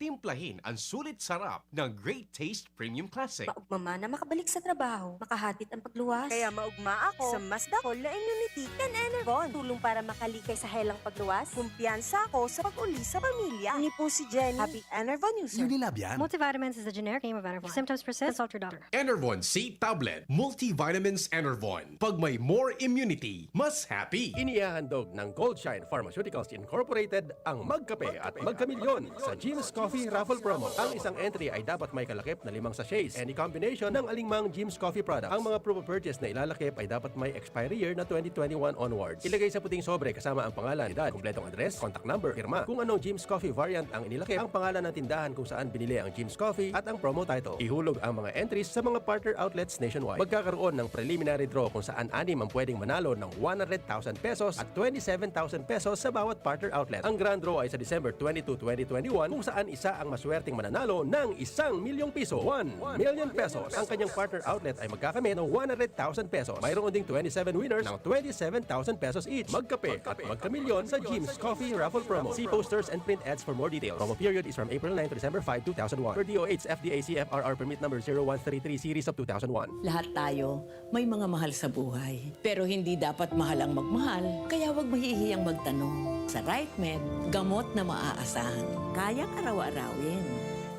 Timplahin ang sulit sarap ng Great Taste Premium Classic. Maugma man na makabalik sa trabaho, makahatid ang pagluwas. Kaya maugma ako sa mas dakol na immunity kan Enervon. Tulong para makalikay sa helang pagluwas. Kumpiyansa ako sa pag-uli sa pamilya. Ini po si Jenny. Happy Enervon user. Unilab yan. Multivitamins is the generic name of Enervon. If symptoms persist, consult your doctor. Enervon C Tablet. Multivitamins Enervon. Pag may more immunity, mas happy. Inihahandog ng Goldshine Pharmaceuticals Incorporated ang Magkape at Magkamilyon sa Jim's Coffee Raffle Promo. Ang isang entry ay dapat may kalakip na limang sachets. Any combination ng aling mang Jim's Coffee product. Ang mga proof of purchase na ilalakip ay dapat may expiry year na twenty twenty-one onwards. Ilagay sa puting sobre kasama ang pangalan, edad, kompletong address, contact number, pirma. Kung anong Jim's Coffee variant ang inilakip, ang pangalan ng tindahan kung saan binili ang Jim's Coffee at ang promo title. Ihulog ang mga entries sa mga partner outlets nationwide. Magkakaroon ng preliminary draw kung saan anim ang pwedeng manalo ng one hundred thousand pesos at twenty-seven thousand pesos sa bawat partner outlet. Ang grand draw ay sa December twenty-two, twenty twenty-one, kung saan isa ang maswerteng mananalo ng isang milyong piso, one million pesos. Ang kanyang partner outlet ay magkakamit ng one hundred thousand pesos. Mayroon ding twenty-seven winners ng twenty-seven thousand pesos each. Magkape at magkamilyon sa Jim's Coffee Raffle Promo. See posters and print ads for more details. Promo period is from April nine to December five, two thousand one. Per D O H F D A C F R R permit number zero one three three series of two thousand one. Lahat tayo may mga mahal sa buhay. Pero hindi dapat mahal ang magmahal, kaya huwag mahihiyang magtanong. Sa RightMed, gamot na maaasahan, kayang araw-arawin.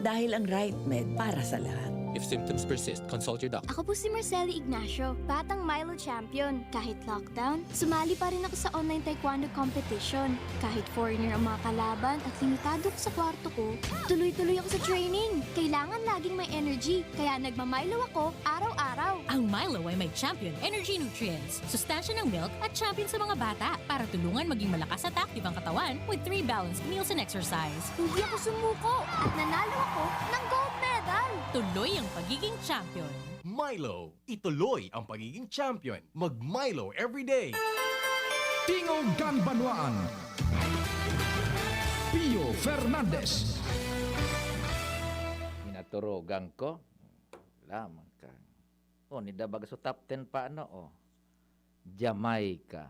Dahil ang RightMed para sa lahat. If symptoms persist, consult your doctor. Ako po si Marceli Ignacio, batang Milo champion. Kahit lockdown, sumali pa rin ako sa online taekwondo competition. Kahit foreigner ang mga kalaban at limitado ako sa kwarto ko, tuloy-tuloy ako sa training. Kailangan laging may energy, kaya nagma-Milo ako araw-araw. Ang Milo ay may Champion Energy Nutrients, sustansya ng milk at champion sa mga bata para tulungan maging malakas at active ang katawan with three balanced meals and exercise. Hindi ako sumuko at nanalo ako ng gold medal. Tuloy ang pagiging champion. Milo, ituloy ang pagiging champion. Mag-Milo everyday. Tingog kan Banwaan. Pio Fernandez. Minaturugan ko. Lamang ka. Oh, nidabag sa top ten pa, ano, oh. Jamaica,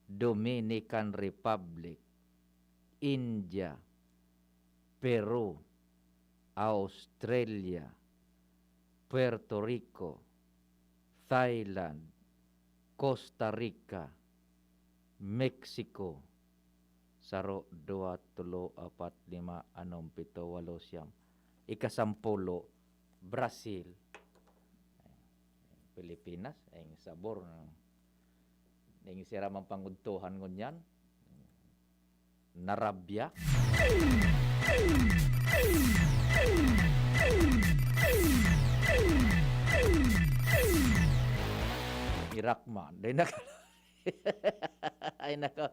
Dominican Republic, India, Peru, Australia, Puerto Rico, Thailand, Costa Rica, Mexico, saro, dua, tolo, apat, lima, anom, pito, walo, siyam. Ikasampulo, Brazil. Pilipinas, ay sabor. Ning sira man pangudtohan ngunyan. Narabya. Irak man. Day na ka-, ay, nako.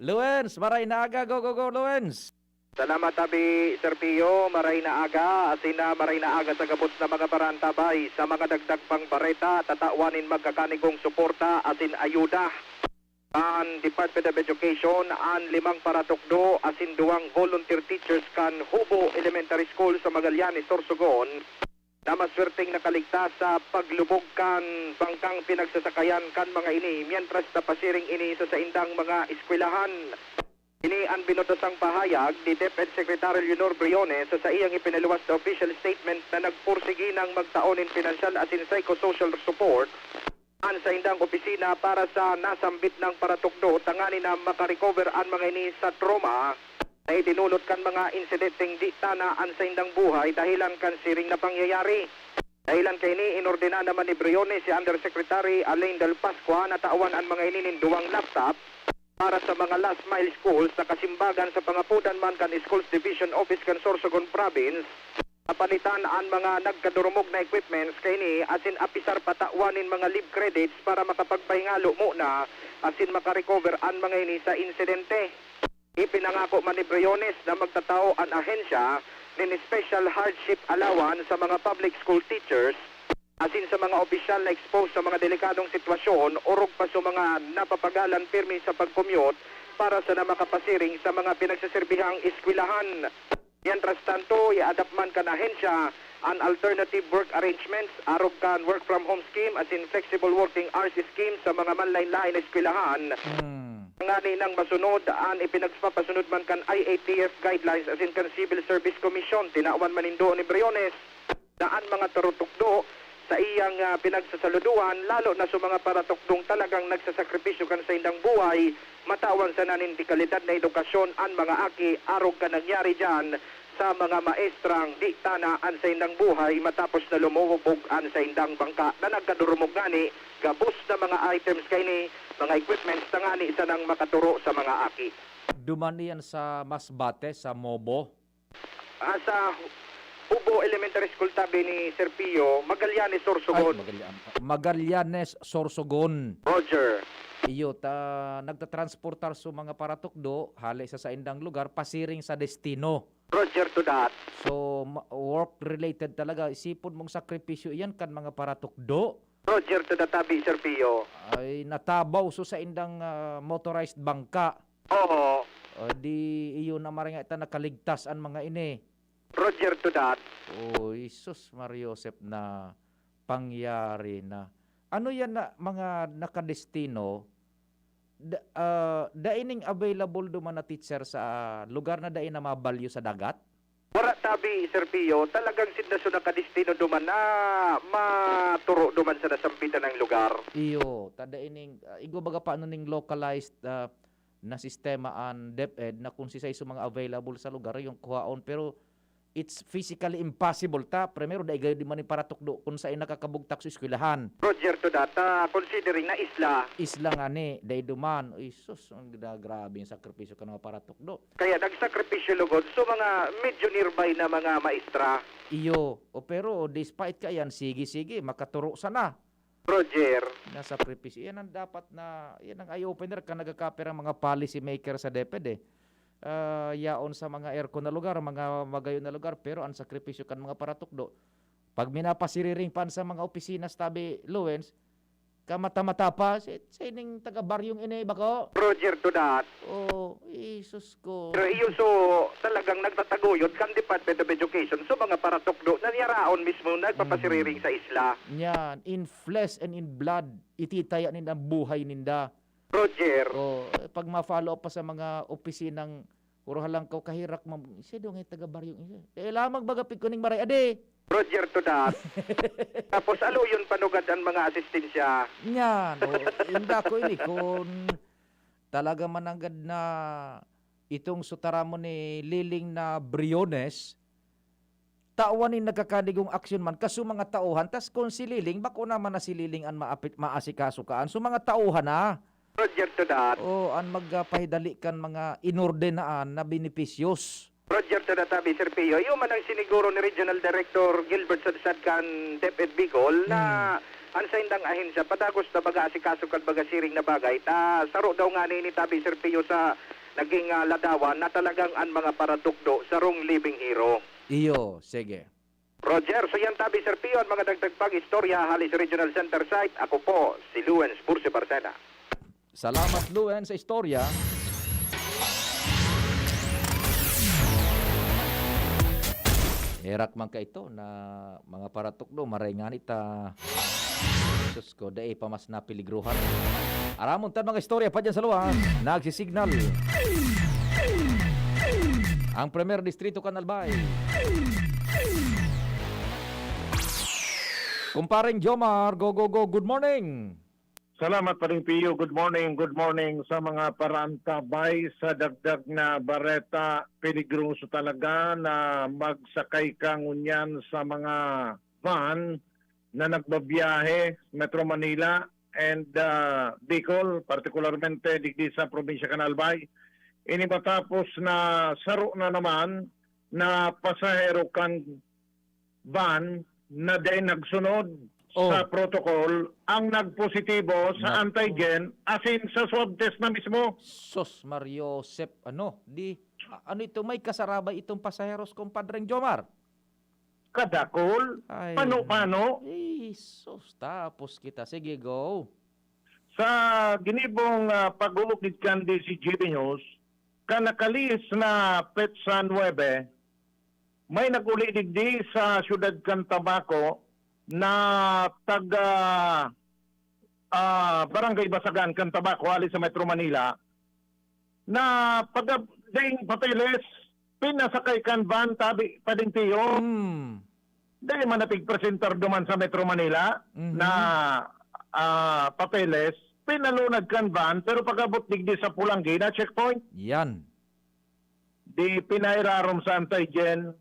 Luens, maray na aga. Go, go, go, Luens! Salamat, Abi Serpio. Maray na aga, asin na maray na aga sa gabos na mga parantabay. Sa mga dagdag pang bareta, tatawan nin magkakanigong suporta asin ayuda kan Department of Education an limang paratukdo asin duwang volunteer teachers kan Hubo Elementary School sa Magallanes, Sorsogon, na maswerteng nakaligtas sa paglubog kan bangkang pinagsasakayan kan mga ini, mientras na pasiring ini sa saindang mga eskwelahan. Ini an binutasang pahayag ni DepEd Secretary Leonor Briones sa saiyang ipinaluwas na official statement na nagpursigi nang magtao nin pinansyal asin psychosocial support an saindang opisina para sa nasambit nang paratukdo tanganing na makarecover an mga ini sa trauma na idinulot kan mga insidenteng di tana an saindang buhay dahelan kan siring na pangyayari. Dahelan kaini, inordenan naman ni Briones si Undersecretary Alain Del Pascua na tawan an mga ini nin duwang laptop para sa mga last mile schools na kasimbagan sa pangapodan man kan Schools Division Office kan Sorsogon Province, kapalitan an mga nagkadurumog na equipments kaini asin apisar patawan nin mga leave credits para makapagpahingalo muna asin makarecover an mga ini sa insidente. Ipinangako man ni Briones na magtatao an ahensya nin Special Hardship Allowance sa mga public school teachers asin sa mga opisyal na exposed sa mga delikadong sitwasyon, orog pa sa mga napapagalan pirmi sa pag-commute para sana makapasiring sa mga pinagseserbihang eskwelahan. Mientras tanto, i-adapt man kan ahensya an alternative work arrangements arog kan work from home scheme asin flexible working hours scheme sa mga manlaen-laen na eskwelahan. Hmm. Ngani nang masunod an ipinagpapasunod man kan I A T F guidelines asin kan Civil Service Commission, tinawan man nindo ni Briones na an mga tarutukdo sa iyang, ah, pinagsasaludoan, lalo na sa mga paratukdong talagang nagsasakripisyo kan saindang buhay, matawan sana nin dekalidad na edukasyon an mga aki arog kan nangyari diyan sa mga maestrang di tana an saindang buhay matapos na lumubog an saindang bangka na nagkadurumog ngani gabos na mga items kaini, mga equipments tangani sanang makaturo sa mga aki. Duman iyan sa Masbate, sa Mobo? Ah, sa Ubo Elementary School tabi ni Sir Pio, Magallanes, Sorsogon. Ay, Magallan-, Magallanes, Sorsogon. Roger. Iyo, ta, nagtatransportar so mga paratukdo, hale sa saindang lugar, pasiring sa destino. Roger to that. So, ma-, work-related talaga. Isipon mong sakripisyo iyan kan mga paratukdo. Roger to that, tabi, Sir Pio. Ay, natabaw so saindang, ah, motorized bangka. Oo. O, di iyo na maray nga ita nakaligtas an mga ini. Roger to that. Oh, Jesus, Maria Josep na pangyari na. Ano yan na mga nakadestino? Da-, ah, dai ning available duman na teacher sa lugar na dai na mabalyo sa dagat? Wara tabi, Sir Pio, talagang sinda so nakadestino duman na maturo duman sa nasambitan ng lugar. Iyo, ta dai ning, ah, igwa baga pa ano ning localized, ah, na sistema an DepEd na kung sisay so mga available sa lugar, yung kuhaon. Pero it's physically impossible ta. Primero, dai gayod di man paratukdo kung saan nakakabugtak sa eskwelahan. Roger to that, ah, considering na isla. Isla nga ni, dai duman. Uy, sus, ang gra-, grabe yung sakripisyo ka ng mga paratukdo. Kaya nagsakripisyo lugod so mga medyo nearby na mga maestra. Iyo. O, pero despite ka yan, sige, sige, makaturo sana. Roger. Nasakripisyo. Yan ang dapat na, yan ang eye-opener kan nagkakape ang mga policy maker sa DepEd eh. Ah, yaon sa mga aircon na lugar, mga magayon na lugar, pero ang sakripisyo kan mga paratukdo. Pag minapasiriring pa sa mga opisina sa tabi, Lawrence, kamata-mata pa, si, si ning taga-baryong ini, bako? Roger to that. Oh, Jesus ko. Pero iyo so talagang nagtataguyod kan Department of Education so mga paratukdo na niyaraon mismo nagpapasiriring Mm. sa isla. Yan, in flesh and in blood, ititaya ninda ang buhay ninda. Roger. Oh, eh, pag ma-follow up pa sa mga opisinang puro halangkaw kahirak, mam-, siya daw nga taga-baryong isa. Eh, lamang baga pigkuning maray, adi. Roger to that. Tapos aluyon panugad ang mga asistensya. Yan, oh, inda ko ini, kung talaga mananggad na itong sutara mo ni Liling na Briones, tawan nin nagkakadigong aksyon man kaso mga tauhan, tas kun si Liling, bako naman na si Liling an maapit, maasikaso kaan. So, mga tauhan na. Roger to that. O, an magpahidali kan mga inordinaan na benepisyos. Roger to that, tabi, Sir Pio. Iyo man ang siniguro ni Regional Director Gilbert Sadsad kan DepEd Bicol na Hmm. an saindang ahensya padagos na baga asikaso kan baga siring na bagay. Ta saro daw ngani ni tabi, Sir Pio, sa naging, ah, ladawan na talagang an mga paratukdo sarong living hero. Iyo, sige. Roger, so yan tabi, Sir Pio, ang mga dagdag pang istorya hali sa Regional Center Site. Ako po, si Lawrence Bursi Barcena. Salamat, Luen, sa istorya. Herak man kaito na mga paratukdo, maray ngani ta. Diyos ko, dai pa mas napeligruhan. Aramon ta mga istorya pa dyan sa luwas. Nagsisignal. Ang Premier Distrito kan Albay. Kumpareng Jomar, go, go, go. Good morning. Salamat, Paring Pio. Good morning, good morning sa mga paraantabay. Sa dagdag na bareta, peligroso talaga na magsakay ka ngunyan sa mga van na nagbabiyahe Metro Manila and, ah, Bicol, partikularmente digdi sa probinsya kan Albay. Ini matapos na saro na naman na pasahero kan van na dai nagsunod Oh. sa protocol ang nagpositibo sa Naku. antigen, as in sa swab test na mismo. Sus, Mario Sep, ano, di, a- ano ito, may kasarabay itong pasaheros, Compadreng Jomar? Kadakol? Ay. Pano-pano? Ay, sus, tapos kita. Sige, go. Sa ginibong, ah, pag-uukit kan D C G B News, kan nakalihis na petsa nuebe, may nag-uli digdi sa siyudad kan Tabaco na taga, ah, Barangay Basagan kan Tabaco, hali sa Metro Manila, na pag-, daing papeles, pinasakay kan van tabi padintiyo. Hmm. Dai man napigpresentar duman sa Metro Manila Mhm. na, ah, papeles, pinalunad kan van, pero pag-abot digdi sa Pulanggi na checkpoint. Yan. Di pinairarom sa antigen,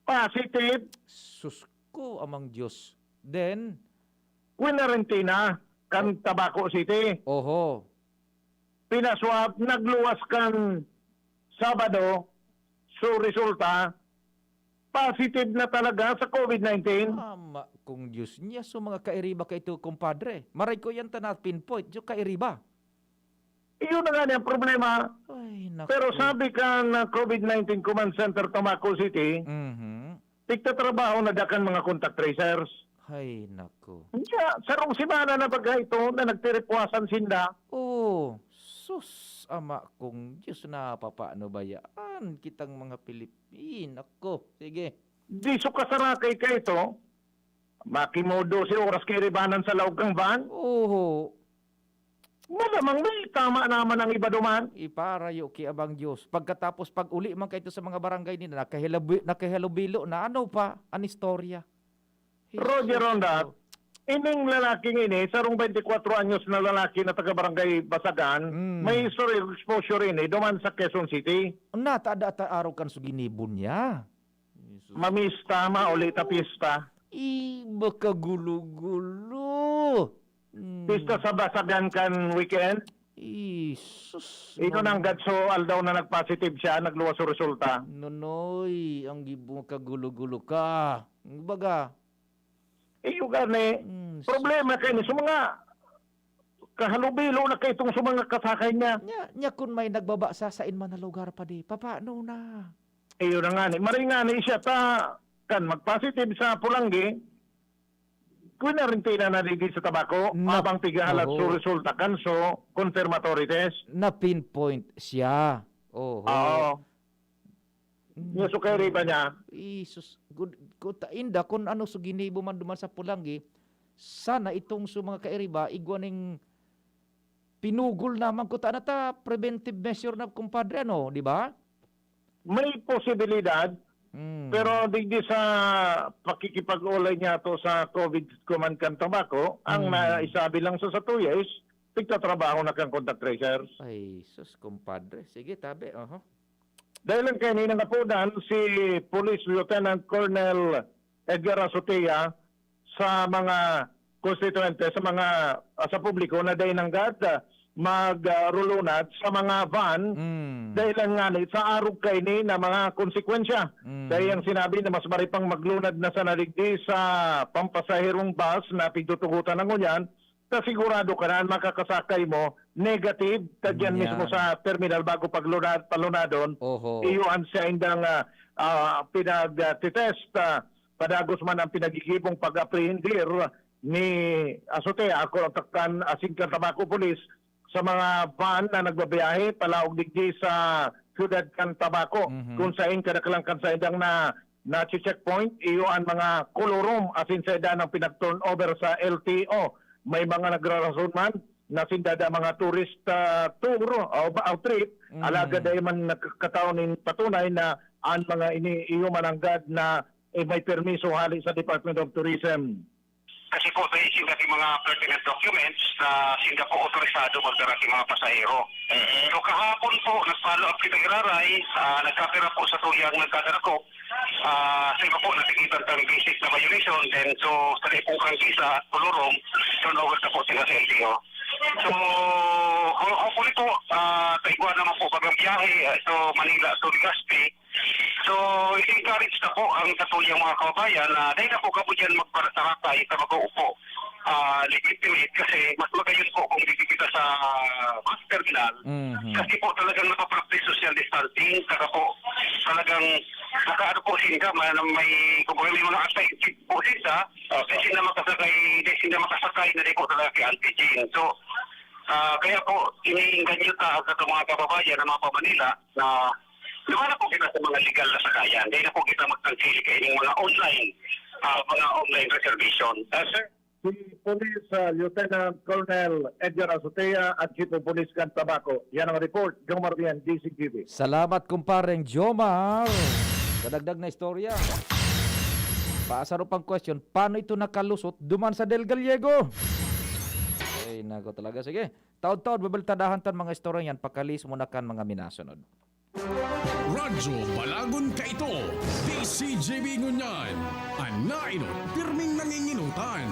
positive. Sus ko, amang Diyos. Then? Kwinarentina kan Tabaco City. Oho. Pinaswab, nagluwas kan Sabado. So, resulta, positive na talaga sa covid nineteen. Ama kong Diyos niya, so mga kairiba ka ito, kumpadre. Maray ko yan ta na pinpoint, yung kairiba. Iyon na nga niya ang problema. Ay, naku. Pero sabi kan covid nineteen Command Center, Tabaco City, Mhm. tigtatrabaho na dakan mga contact tracers. Ay, naku. Kaya, sarong semana na baga ito na nagtiripuasan sinda. Oh, sus, ama kong Diyos, napapaano ba yan? Kitang mga Pilipin, ako. Sige. Di su kasarakay ka ito, makimodo si oras kairibanan sa laog kang van. Oho. Malamang may tama naman ang iba duman. Iparayo ki abang Diyos. Pagkatapos, pag uli man kaito sa mga barangay nila, nakahilabi-, nakahalubilo na. Ano pa an istorya? Roger Jesus Ronda, ko. Ining lalaking ini, sarong twenty-four anyos na lalaki na taga Barangay Basagan, Mm. may history of exposure ini duman sa Quezon City. Natada ta arog kan suginibon niya. Jesus. Mamista, mauli ta pista. Iba ka gulo-gulo. Hmm. Pista sa Basagan kan weekend. Jesus. Ito nang gadso aldaw na nagpositive siya, nagluwas ang resulta. Nonoy, ang gibo ka gulo-gulo ka. Baga. Iyo gani. Hmm, sus. Problema kayo ni sa mga kahalubilo na kayo itong sa mga kasakay niya. Nya, nya kun may nagbaba sa sain man na lugar pa di, papaano na? Iyo na nga ni. Maring nga ni siya ta, kan magpositive sa Pulanggi, kwinarentina na digdi sa Tabaco, Nap-, habang pigahalat oho. So resulta kan so confirmatory test. Na-pinpoint siya. Oho. Oo. Hmm. Niya so kairiba niya. Jesus. Good. Kuta inda, kun ano so ginibo man duman sa Pulanggi, sana itong so mga kairiba, igwa ning pinugol naman kuta na ta, preventive measure na, kumpadre, ano, di ba? May posibilidad, Mm. pero digdi sa pakikipag-ulay niya to sa covid Command kan Tabaco, ang Mm. naisabi lang sa satuya is, tigtatrabaho na kang contact tracers. Ay, sus, kumpadre. Sige, tabi, oho. Dahil lang kayo nangapunan, si Police Lieutenant Colonel Edgar Azotea sa mga konstituyente, sa mga, ah, sa publiko na dai nanggad, ah, mag, ah, rulunad sa mga van, Mm. dahil lang nga ni, sa arog kaini na mga konsekwensya. Mm. Dahil ang sinabi na mas maripang maglunad na sa naligdi sa pampasaherong bus na pigtutugutan ng ngunyan, ta sigurado ka na an makakasakay mo, negative, ta diyan Nya. mismo sa terminal bago paglunad, palunadon, Oho. iyo an saindang, ah, ah, pinag-, ah, titest, ah, padagos man ang pinagigibong pag-aprehendir ni Azotea, ako ang taktan, asin kan Tabaco Police, sa mga van na nagbabiyahe palaog digdi sa siyudad kan Tabaco, Mhm. kung sain kadaklan kan saindang na, na checkpoint, iyo ang mga colorum, asin saida ang pinag-turnover sa L T O. May mga nagrarason man na sinda da mga tourist, ah, tour o ba, o trip, Mm. alagad dai man nagkataon nin patunay na an mga ini iyo mananggad na, eh, may permiso hali sa Department of Tourism. Kasi po, based sa ating mga pertinent documents na sinda po otorisado magdara sa mga pasahero. So kahapon po, nag-follow up kita giraray, ah, nagkapira po sa tuyang nagkadara ko. Ah, sa iba po, natikitan tang basic na violation. Then, so, sa di pong prangkisa at Colorong, turnover na po sila sa L T O. So, ho- hopefully po, ah, taigwa naman po bagang biyahe, ah, ito Manila to Legazpi. So, i-encourage na po ang katuyang mga kababayan na dahil na po kamo dyan magparataratay sa mag-uupo, ah, legitimate kasi mas magayon po kung dito kita sa bus terminal. Mhm. Kasi po talagang napapractice social distancing, saka po talagang nakaano po sinda, may, may, kumbaga may mga assigned seat po sinda, Okay. Kasi na makasakay, kasi na makasakay na di po talaga kay Auntie Jean. So, ah, kaya po, iniinganyo ta sa mga kababayan na mga pa-Manila na lumaban na po kita sa mga legal na sakayan. Dahil na po kita magtangkil kay mga online, ah, mga online reservation. Ah, sir, si Police, ah, Lieutenant Colonel Edgar Azotea, ang Chief of Police kan Tabaco. Yan ang report, Jomar Bien, D Z G B. Salamat, kumpareng Jomar. Kadagdag na istorya. Paasaro pang question, paano ito nakalusot duman sa Del Gallego? Ay, nako talaga. Sige, taod-taod, babaltadahan tan mga istorya yan, pakalis muna kan mga minasunod. Radyo Balagon kaito, D Z G B ngunyan. An nainot, pirming nanginginutan.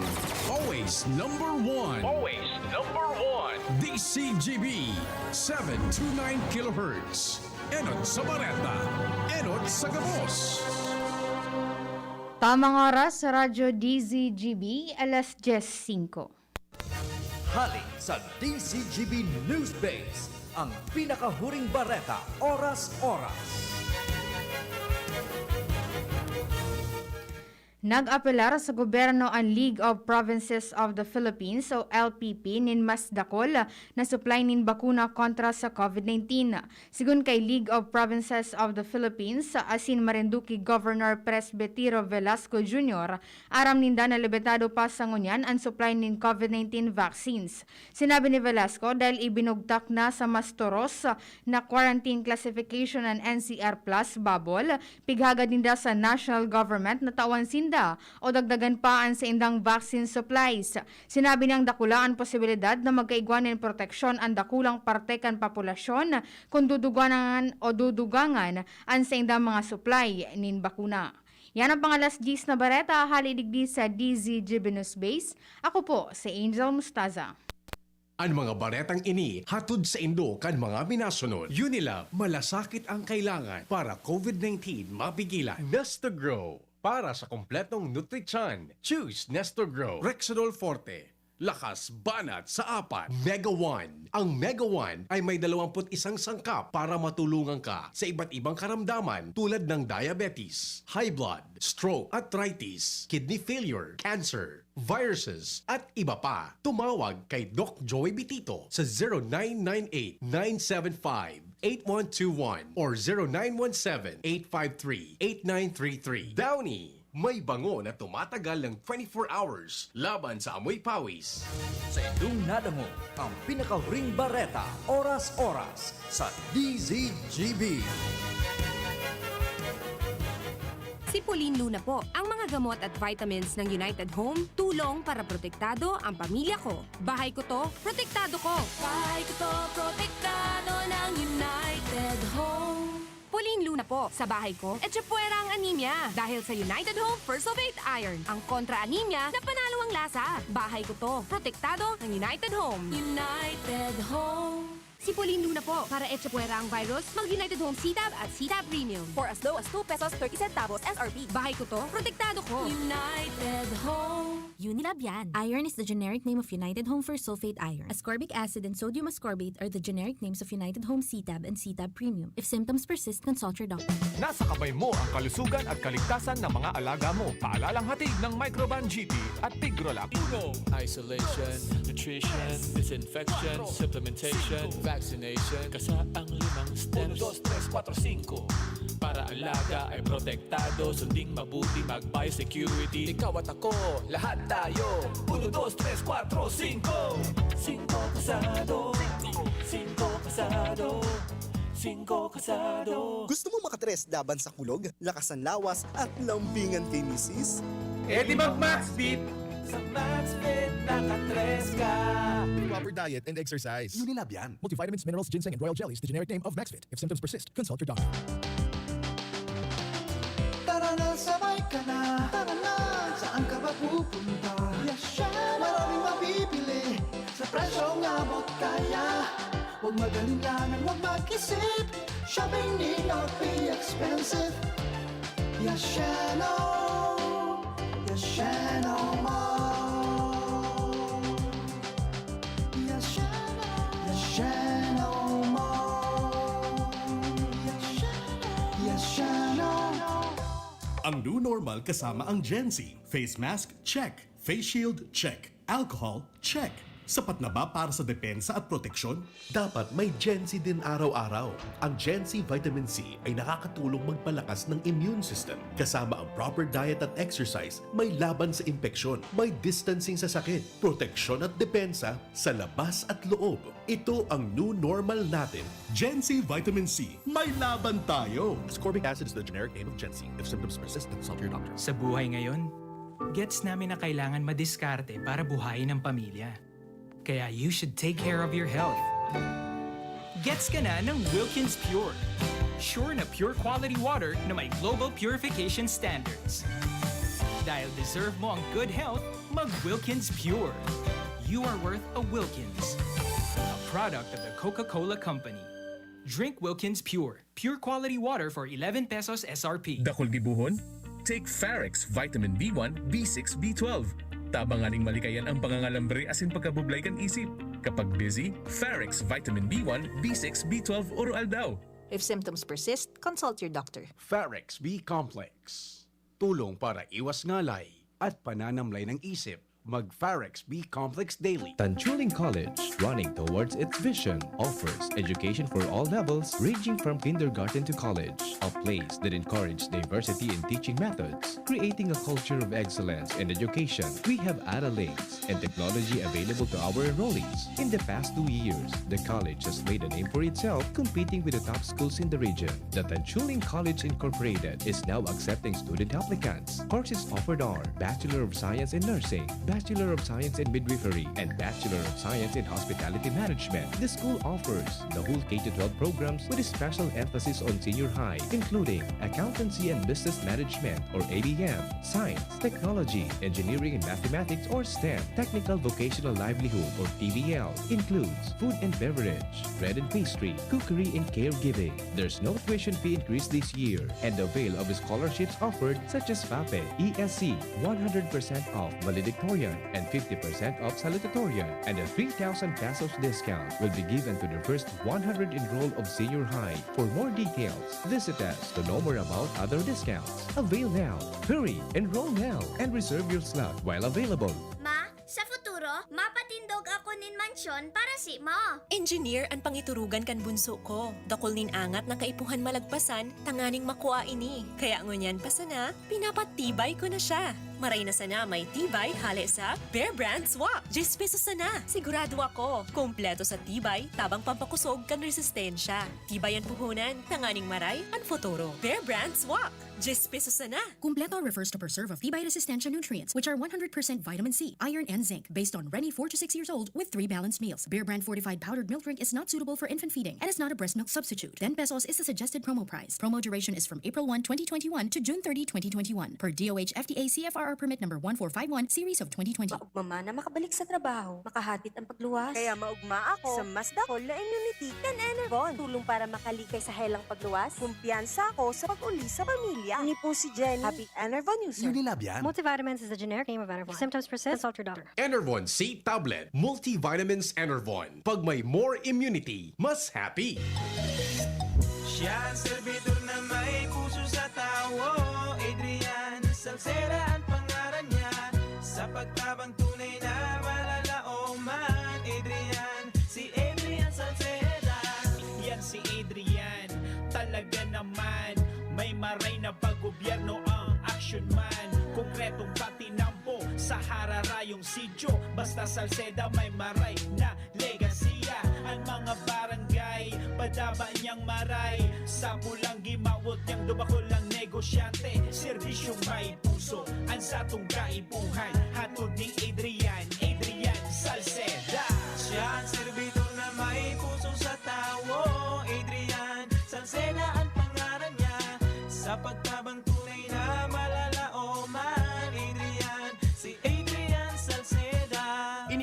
Always number one. Always number one. D Z G B, seven two nine kilohertz. Enot sa bareta, enot sa gabos. Tamang oras sa Radyo D Z G B, alas dyes singko. Hali sa D Z G B News Base, ang pinakahuring bareta, oras-oras. Nag-apelar sa gobyerno an League of Provinces of the Philippines o L P P nin mas dakul na supply nin bakuna kontra sa COVID nineteen. Sigon kay League of Provinces of the Philippines asin Marinduque Governor Presbytero Velasco Junior, aram ninda na limitado pa sa ngunyan an supply nin COVID nineteen vaccines. Sinabi ni Velasco, dahil ibinugtak na sa mas toros na quarantine classification an N C R plus bubble, pighagad ninda sa national government na tawan sinda o dagdagan pa an saindang vaccine supplies. Sinabi niyang dakula an posibilidad na magkaigwa nin proteksyon an dakulang parte kan populasyon kun dudugangan o dudugangan an saindang mga supply nin bakuna. Yan ang pang-alas dyes na bareta hali digdi sa D Z G B News Base. Ako po si Angel Mustaza. An mga baretang ini hatod saindo kan mga minasunod. Unilab, malasakit ang kailangan para COVID nineteen mapigilan. Nestogro, para sa kompletong nutrisyon. Choose Nestogro. Rexidol Forte, lakas banat sa apat. Mega One. Ang Mega One ay may dalawampu't isang sangkap para matulungan ka sa iba't ibang karamdaman tulad ng diabetes, high blood, stroke, arthritis, kidney failure, cancer, viruses, at iba pa. Tumawag kay Doc Joey Bitito sa zero nine nine eight, nine seven five, eight one two one or zero nine one seven, eight five three, eight nine three three. Downy, may bango na tumatagal ng twenty-four hours laban sa amoy pawis. Sa indong nadangog, ang pinakahuring bareta, oras-oras, sa D Z G B. Si Pauline Luna po. Ang mga gamot at vitamins ng United Home, tulong para protektado ang pamilya ko. Bahay ko to, protektado ko. Bahay ko to, protektado ng United Home. Pauline Luna po. Sa bahay ko, etchepuera ang anemia. Dahil sa United Home First of Eight Iron, ang kontra anemia na panalo ang lasa. Bahay ko to, protektado ng United Home. United Home. Si Pauline Luna po. Para etchepuera ang virus, mag United Home C-Tab at C-Tab Premium. For as low as two pesos thirty centavos S R P. Bahay ko to, protektado ko. United Home. Unilab yan. Iron is the generic name of United Home First Sulfate Iron. Ascorbic acid and sodium ascorbate are the generic names of United Home C-Tab and C-Tab Premium. If symptoms persist, consult your doctor. Nasa kamay mo ang kalusugan at kaligtasan ng mga alaga mo. Paalalang hatid ng Microban G P at Tigrolac. Uno. Isolation, nutrition, disinfection, supplementation, vaccination. Kasa ang limang steps. Uno, dos, tres, kuwatro, singko. Para alaga ay protektado, sunding mabuti, mag-biosecurity. Ikaw at ako, lahat tayo. Uno, dos, tres, kuwatro, singko. Singko kasado. Singko kasado. Singko kasado. Gusto mo makatres laban sa kulog, lakas ng lawas, at lambingan kay misis? E di mag Maxbeat! Maxfit, nakatres ka. Proper diet and exercise. Unilab yan. Multivitamins, minerals, ginseng, and royal jellies, the generic name of Maxfit. If symptoms persist, consult your doctor. Tara na, sabay ka na. Tara na, saan ka ba pupunta? Yashano! Maraming mabibili sa presyong abot kaya. Huwag mag-alinlangan, huwag mag-isip. Shopping need not be expensive. Yashano! Yashano Mall! Yashano! Yashano Mall! Yashano! Yashano! Ang new normal kasama ang Gen Z. Face mask, check. Face shield, check. Alcohol, check. Sapat na ba para sa depensa at proteksyon? Dapat may Gen Z din araw-araw. Ang Gen Z Vitamin C ay nakakatulong magpalakas ng immune system. Kasama ang proper diet at exercise, may laban sa impeksyon, may distancing sa sakit, proteksyon at depensa sa labas at loob. Ito ang new normal natin. Gen Z Vitamin C, may laban tayo! Ascorbic acid is the generic name of Gen Z. If symptoms persist, consult your doctor. Sa buhay ngayon, gets namin na kailangan madiskarte para buhayin ang pamilya. Kaya you should take care of your health. Gets ka na ng Wilkins Pure. Sure na pure quality water na may global purification standards. Dahil deserve mo ang good health, mag Wilkins Pure. You are worth a Wilkins. A product of the Coca-Cola Company. Drink Wilkins Pure. Pure quality water for eleven pesos S R P. Dakul gibohon? Take Farex Vitamin B one, B six, B twelve. Tabang nganing malikayan ang pangangalambre asin pagkabublay kan isip. Kapag busy, Farex Vitamin B one, B six, B twelve oro-aldaw. If symptoms persist, consult your doctor. Farex B Complex. Tulong para iwas ngalay at pananamlay ng isip. Mag Farex B Complex Daily. Tanchuling College, running towards its vision, offers education for all levels, ranging from kindergarten to college. A place that encourages diversity in teaching methods, creating a culture of excellence in education. We have ARA links and technology available to our enrollees. In the past two years, the college has made a name for itself, competing with the top schools in the region. The Tanchuling College Incorporated is now accepting student applicants. Courses offered are Bachelor of Science in Nursing, Bachelor of Science in Midwifery, and Bachelor of Science in Hospitality Management. The school offers the whole K to twelve programs with a special emphasis on senior high, including Accountancy and Business Management or A B M, Science, Technology, Engineering and Mathematics or STEM, Technical Vocational Livelihood or T V L, includes food and beverage, bread and pastry, cookery and caregiving. There's no tuition fee increase this year, and avail of scholarships offered such as FAPE, E S C, one hundred percent off valedictorian and fifty percent off salutatorian, and a three thousand pesos discount will be given to the first one hundred enrolled of senior high. For more details, visit us to know more about other discounts. Avail now! Hurry! Enroll now and reserve your slot while available. Ma, sa futuro, mapatindog ako nin mansyon para si mo. Engineer an pangiturugan kan bunso ko. Dakul nin angat na kaipuhan malagpasan tanganing makua ini. Kaya ngunyan pa sana, pinapatibay ko na siya. Maray na sana may tibay hale sa Bear Brand Swak. Diyes pesos sana. Sigurado ako, kompleto sa tibay tabang pampakosog kan resistensya. Tibay an puhunan, tanganing maray an futuro. Bear Brand Swak. Diyes pesos sana. Kumpleto refers to preserve of tibay resistensya nutrients, which are one hundred percent vitamin C, iron, and zinc, based on Reni four to six years old with three balanced meals. Bear Brand fortified powdered milk drink is not suitable for infant feeding and is not a breast milk substitute. Ten pesos is the suggested promo price. Promo duration is from April one, twenty twenty-one to June thirty, twenty twenty-one, per D O H F D A C F R R permit number one four five one, series of twenty twenty. Maugma man na makabalik sa trabaho, makahatid ang pagluwas. Kaya maugma ako sa mas dakul na immunity kan Enervon. Tulong para makalikay sa helang pagluwas. Kumpiyansa ako sa pag-uli sa pamilya. Ini po si Jenny. Happy Enervon user. Unilab yan. Multivitamins is the generic name of Enervon. If symptoms persist, consult your doctor. Enervon C Tablet. Multivitamins Enervon. Pag may more immunity, mas happy. Siya ang servidor na may puso sa tawo. Adrian Salceda ang pangaran niya. Sa pagtabang tunay na malalaoman, Adrian, si Adrian Salceda. Yan si Adrian, talaga naman. May maray na paggobyerno ang action man. Konkretong patinampo sa hararayong sityo. Basta Salceda may maray na legasiya. Ang mga barangay, padaba niyang maray. Sa pulang gimawot niyang dubakol ang negosyante. Serbisyong may puso, ang satong kaipuhan. Hatod ni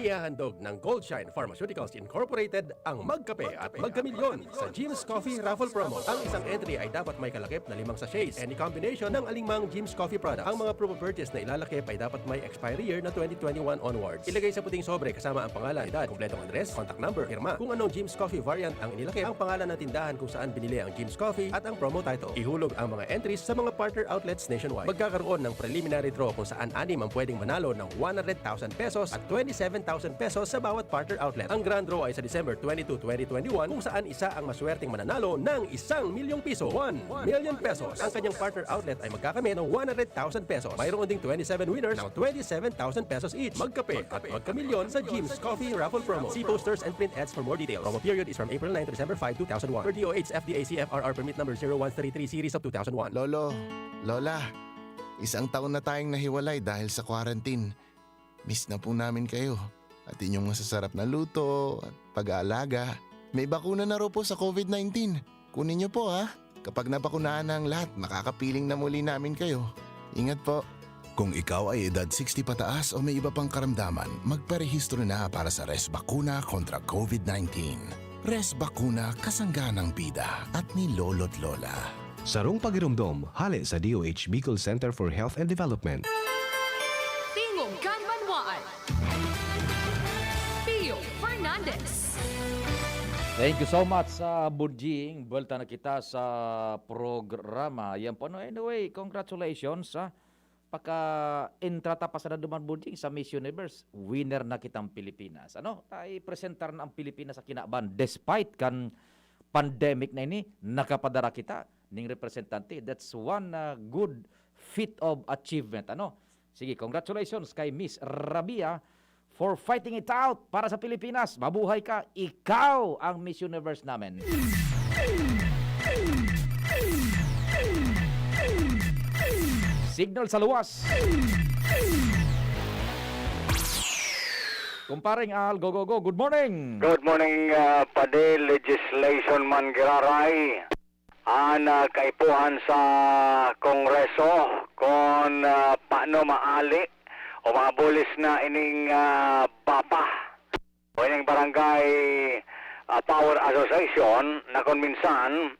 Ihahandog ng Goldshine Pharmaceuticals Incorporated ang Magkape at Magkamilyon sa Jim's Coffee Raffle Promo. Ang isang entry ay dapat may kalakip na limang sachets. Any combination ng alingmang Jim's Coffee product. Ang mga proof of purchase na ilalakip ay dapat may expiry year na twenty twenty-one onwards. Ilagay sa puting sobre kasama ang pangalan, edad, kompletong address, contact number, pirma. Kung anong Jim's Coffee variant ang inilakip, ang pangalan ng tindahan kung saan binili ang Jim's Coffee at ang promo title. Ihulog ang mga entries sa mga partner outlets nationwide. Magkakaroon ng preliminary draw kung saan anim ang pwedeng manalo ng one hundred thousand pesos at twenty-seven thousand pesos sa bawat partner outlet. Ang grand draw ay sa December twenty-two, twenty twenty-one, kung saan isa ang maswerteng mananalo ng isang milyong piso, one million pesos. Ang kanyang partner outlet ay magkakamit ng one hundred thousand pesos. Mayroon ding twenty-seven winners ng twenty-seven thousand pesos each. Magkape at magkamilyon sa Jim's Coffee Raffle Promo. See posters and print ads for more details. Promo period is from April nine to December five, two thousand one, per D O H F D A C F R R permit number zero one three three series of two thousand one. Lolo, Lola, isang taon na tayong nahiwalay dahil sa quarantine. Miss na po namin kayo. At inyong masasarap na luto at pag-aalaga. May bakuna na raw po sa COVID nineteen. Kunin niyo po, ha? Kapag nabakunahan na ang lahat, makakapiling na muli namin kayo. Ingat po. Kung ikaw ay edad sixty pataas o may iba pang karamdaman, magparehistro na para sa Res Bakuna kontra COVID nineteen. Res Bakuna, kasangga ng bida at ni Lolo't Lola. Sarong pagiromdom, hale sa D O H Bicol Center for Health and Development. Tingog kan banwaan. Pio Fernandez. Thank you so much sa Bunjing. Buwelta na kita sa programa. Yan po, no? Anyway, congratulations, ha? Pagka-entrata pa sana duman, Bunjing, sa Miss Universe, winner na kitang Pilipinas. Ano? Ay, presentar na ang Pilipinas sa kinaban despite kan pandemic na ini, nakapadara kita ning representante. That's one uh, good feat of achievement. Ano? Sige, congratulations kay Miss Rabia for fighting it out para sa Pilipinas. Mabuhay ka, ikaw ang Miss Universe namin. Signal sa luwas. Kumparing Al, go, go, go. Good morning. Good morning, uh, Padi. Legislation man giraray. An uh, kaipuhan sa Kongreso kung uh, paano maali o mabulis na ining uh, BAPA o ining Barangay uh, Power Association na kung minsan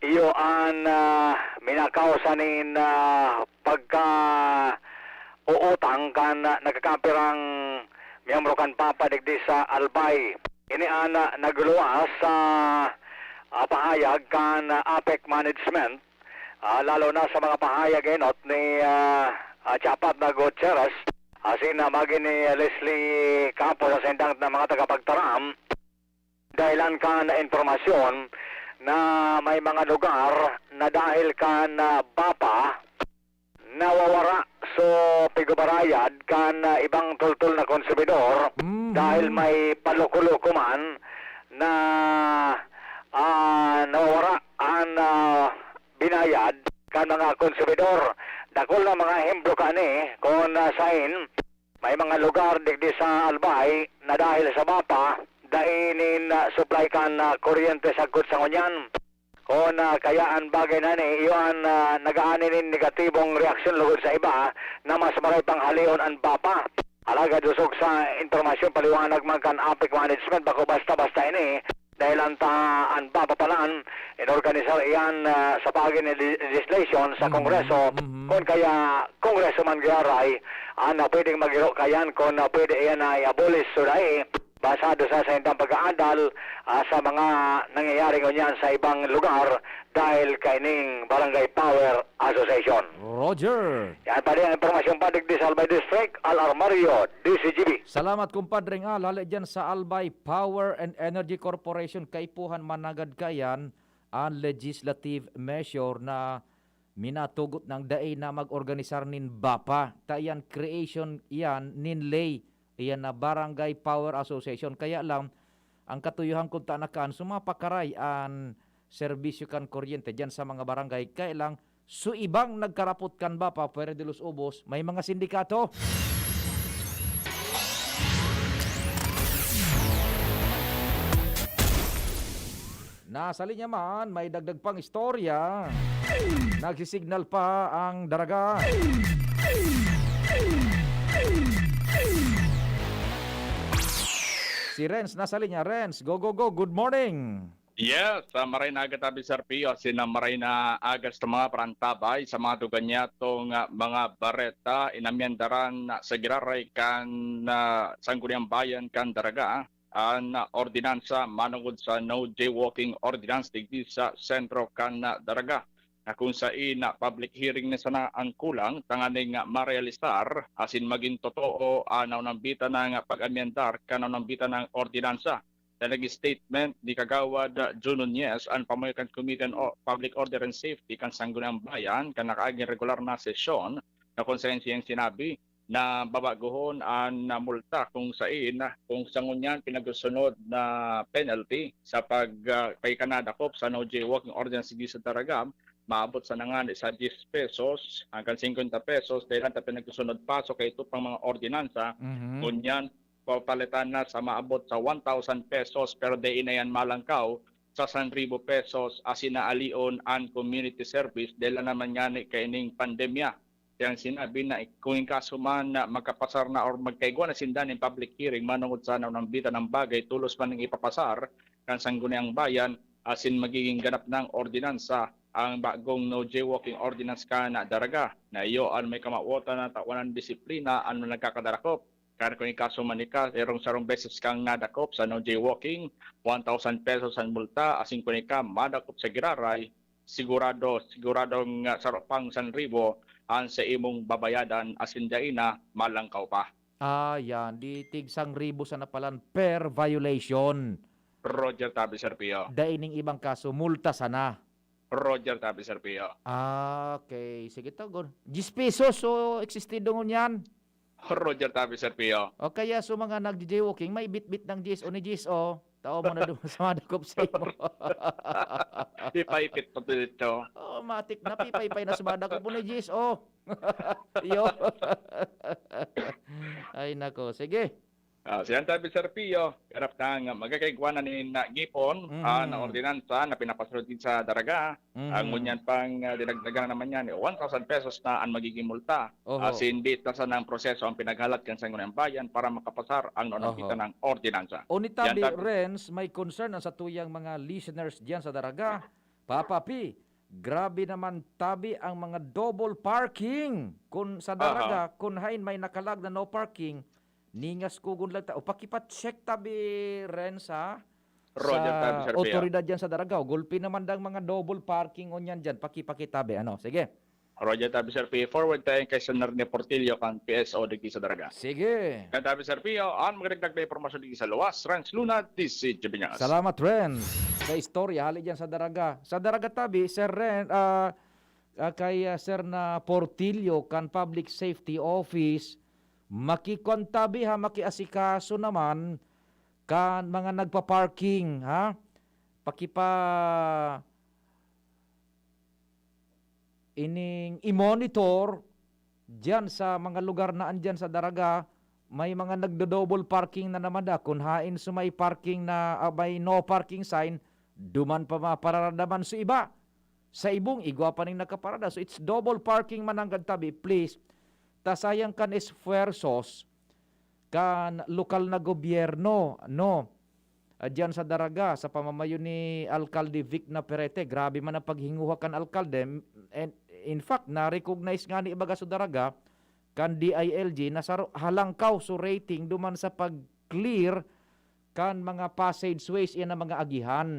iyo an uh, minakausa nin uh, pagka uutang kan uh, nagkakapirang miyembro kan BAPA digdi sa Albay. Ini an uh, nagluwas sa uh, pahayag kan uh, APEC Management, uh, lalo na sa mga pahayag enot ni uh, uh, Chapat na Gutierrez, asin uh, magin ni Leslie Campos sa sindang na mga tagapagtaram, dahilan kan impormasyon na may mga lugar na dahil kan uh, BAPA nawawara so pigubarayad kan uh, ibang tultol na konsumidor mm-hmm. dahil may paluko-luko man na uh, nawawara an uh, binayad kan mga konsumidor. Dakul na mga ehemplo kani kung uh, sain may mga lugar digdi sa Albay na dahil sa BAPA dai nin uh, supply kan uh, kuryente sagkod sa ngunyan. Kun uh, kaya an bagay na ni iyo an uh, nagaani nin negatibong reaksyon lugod sa iba na mas maray pang haleon an BAPA. Alagad usog sa impormasyon paliwanag man kan APEC management, bako basta-basta ini dahil an ta an BAPA palan inorganisar iyan uh, sa pagi ni legislation sa Kongreso. Kun kaya Kongreso man giraray an uh, pwedeng magiro kayan kun uh, pwede iyan na i-abolish o dai. Basado sa saindang pag-aandal uh, sa mga nangyayari ngunyan sa ibang lugar dahil kaining Barangay Power Association. Roger! Yan pa rin ang impormasyon pa digdi sa Albay District, Al Armario, D C G B. Salamat kumpadre nga, lalo dyan sa Albay Power and Energy Corporation, kaipuhan managad kayan ang legislative measure na minatugot nang dai na mag-organisar nin BAPA. Ta iyan creation iyan nin lay, iyan na Barangay Power Association. Kaya lang, ang katuyohan kun ta na kan sumapakaray an serbisyo kan kuryente diyan sa mga barangay. Kaya lang, so ibang nagkarapot kan BAPA, pwede de los ubos, may mga sindikato. Nasa linya man, may dagdag pang istorya. Nagsisignal pa ang daraga. Renz nasa linya. Renz, go, go, go. Good morning. Yes, ah, maray na aga tabi, Sir Pio. Asin na maray na aga sa mga parantabay, sa mga dugan niya tong, ah, mga bareta, inamyandaran na sa giraray kan, ah, Sangguniang Bayan kan Daraga, an, ah, ordinansa manungod sa no jaywalking ordinance digdi sa sentro kan, ah, Daraga, na kung sain na public hearing na sana ang kulang tanganing nga marealisar asin magin totoo an naunambitan na nga pag-amyandar kan naunambitan na ordinansa. Sa naging statement ni Kagawad Jun Nunez, an pamuyo kan Committee on O-, Public Order and Safety kan Sangguniang Bayan, kan nakaaging regular na sesyon, na kung saen siyang sinabi na babagohon an multa kung sain, kung sa ngunyan pinagsunod na penalty sa pag, ah, pagkanadakop sa no jaywalking ordinance digdi sa Daraga, maabot sa nangani sa diyes pesos hanggang singkwenta pesos, dahil ang pinagsunod pa, so kaito pang mga ordinansa, Mhm. ngunyan, papalitan na sa maabot sa one thousand pesos, pero dai na yan malangkaw sa san ribo pesos, asin naalion an community service dahil na naman ngani kaining pandemya. Kaya ang sinabi na kung in kaso man na magkapasar na or magkaigwa na sinda nin public hearing manungod sa naunambitan ng bagay, tolos man ning ipapasar kan Sangguniang Bayan, asin magiging ganap na ang ordinansa, ang bagong no jaywalking ordinance kan Daraga, na iyo an may kamawotan na tawanan disiplina an mga nagkakadarakop. Kan kun ikaso man ika, sarong-sarong beses kang nadakop sa no jaywalking, one thousand pesos an multa, asin kun ika madakop sa giraray, sigurado, siguradong, ah, saro pang san ribo an sa imong babayadan, asin dai na malangkaw pa. Ah, yan. Di tig san ribo sana palan per violation. Roger Tabi, Sir Pio. Dai ning ibang kaso, multa sana. Roger Tabi, Sir Pio. Ah, okay. Sige, to, go. Diyes pesos, so, existido ngunyan. Roger Tabi, Sir Pio. O kaya, so, mga nag-jaywalking, may bitbit ng diyes o ni diyes o. Tao mo na doon sa madakop sa imo. Ipaipit pa dito. Oh, matik na, pipay-pay na sa madakop mo ni diyes o. Iyo. Ay, nako. Sige. Ah, siyan tabi, Sir Pio, karaptan nga magkakaigwa na nin, ah, ngipon, Mhm. ah, na ordinansa na pinapasunod din sa Daraga. Mhm. Ang ngunyan pang, ah, dinagdagan na naman yan, eh, one thousand pesos na ang magiging multa. Oho. Ah, sinbit na sana ang proseso ang pinaghalat kan Sangguniang Bayan para makapasar ang Oho. naunambitan ng ordinansa. O ni Yan, Tabi tabi. Renz, may concern ang satuyang mga listeners diyan sa Daraga. Papa P, grabe naman tabi ang mga double parking. Kun sa Aha. Daraga, kun hain may nakalag na no parking, ningas kugon lang ta. O, pakipa-check tabi, Renz, ha? Roger, Sa tabi, Sir Pio. otoridad diyan sa Daraga. O, gulpi naman dang mga double parking o niyan diyan. Pakipakitabi, ano? Sige. Roger, tabi, Sir Pio. Forward tayo kay Sir Narnia Portillo kan P S O digdi sa Daraga. Sige. Kan tabi, Sir Pio, ang magdagdag na impormasyon digdi sa luwas, Renz Luna, D C G B News. Salamat, Renz. Sa istorya, hali diyan sa Daraga. Sa Daraga tabi, Sir Ren, ah, ah, kay, ah, Sir na Portillo kan Public Safety Office, makikwan tabi ha, makiasikaso naman kan mga nagpa-parking, ha? Pakipa-, ining i-monitor diyan sa mga lugar na andyan sa Daraga, may mga nagdo-double parking na naman da. Kun hain so may parking na, ah, may no parking sign, duman pa mapararadaman so iba. Sa ibong, igwa pa ning nakaparada. So, it's double parking mananggad tabi. Please, ta sayang kan esfuerzos kan lokal na gobyerno, no? Ah, diyan sa Daraga, sa pamamayo ni Alkalde Vic Naperete, grabe man ang paghinguha kan alkalde. And in fact, na-recognize nga ni ibaga sa Daraga, kan D I L G, na saro-, halangkaw so rating duman sa pag-clear kan mga passageways, iyan ang mga agihan.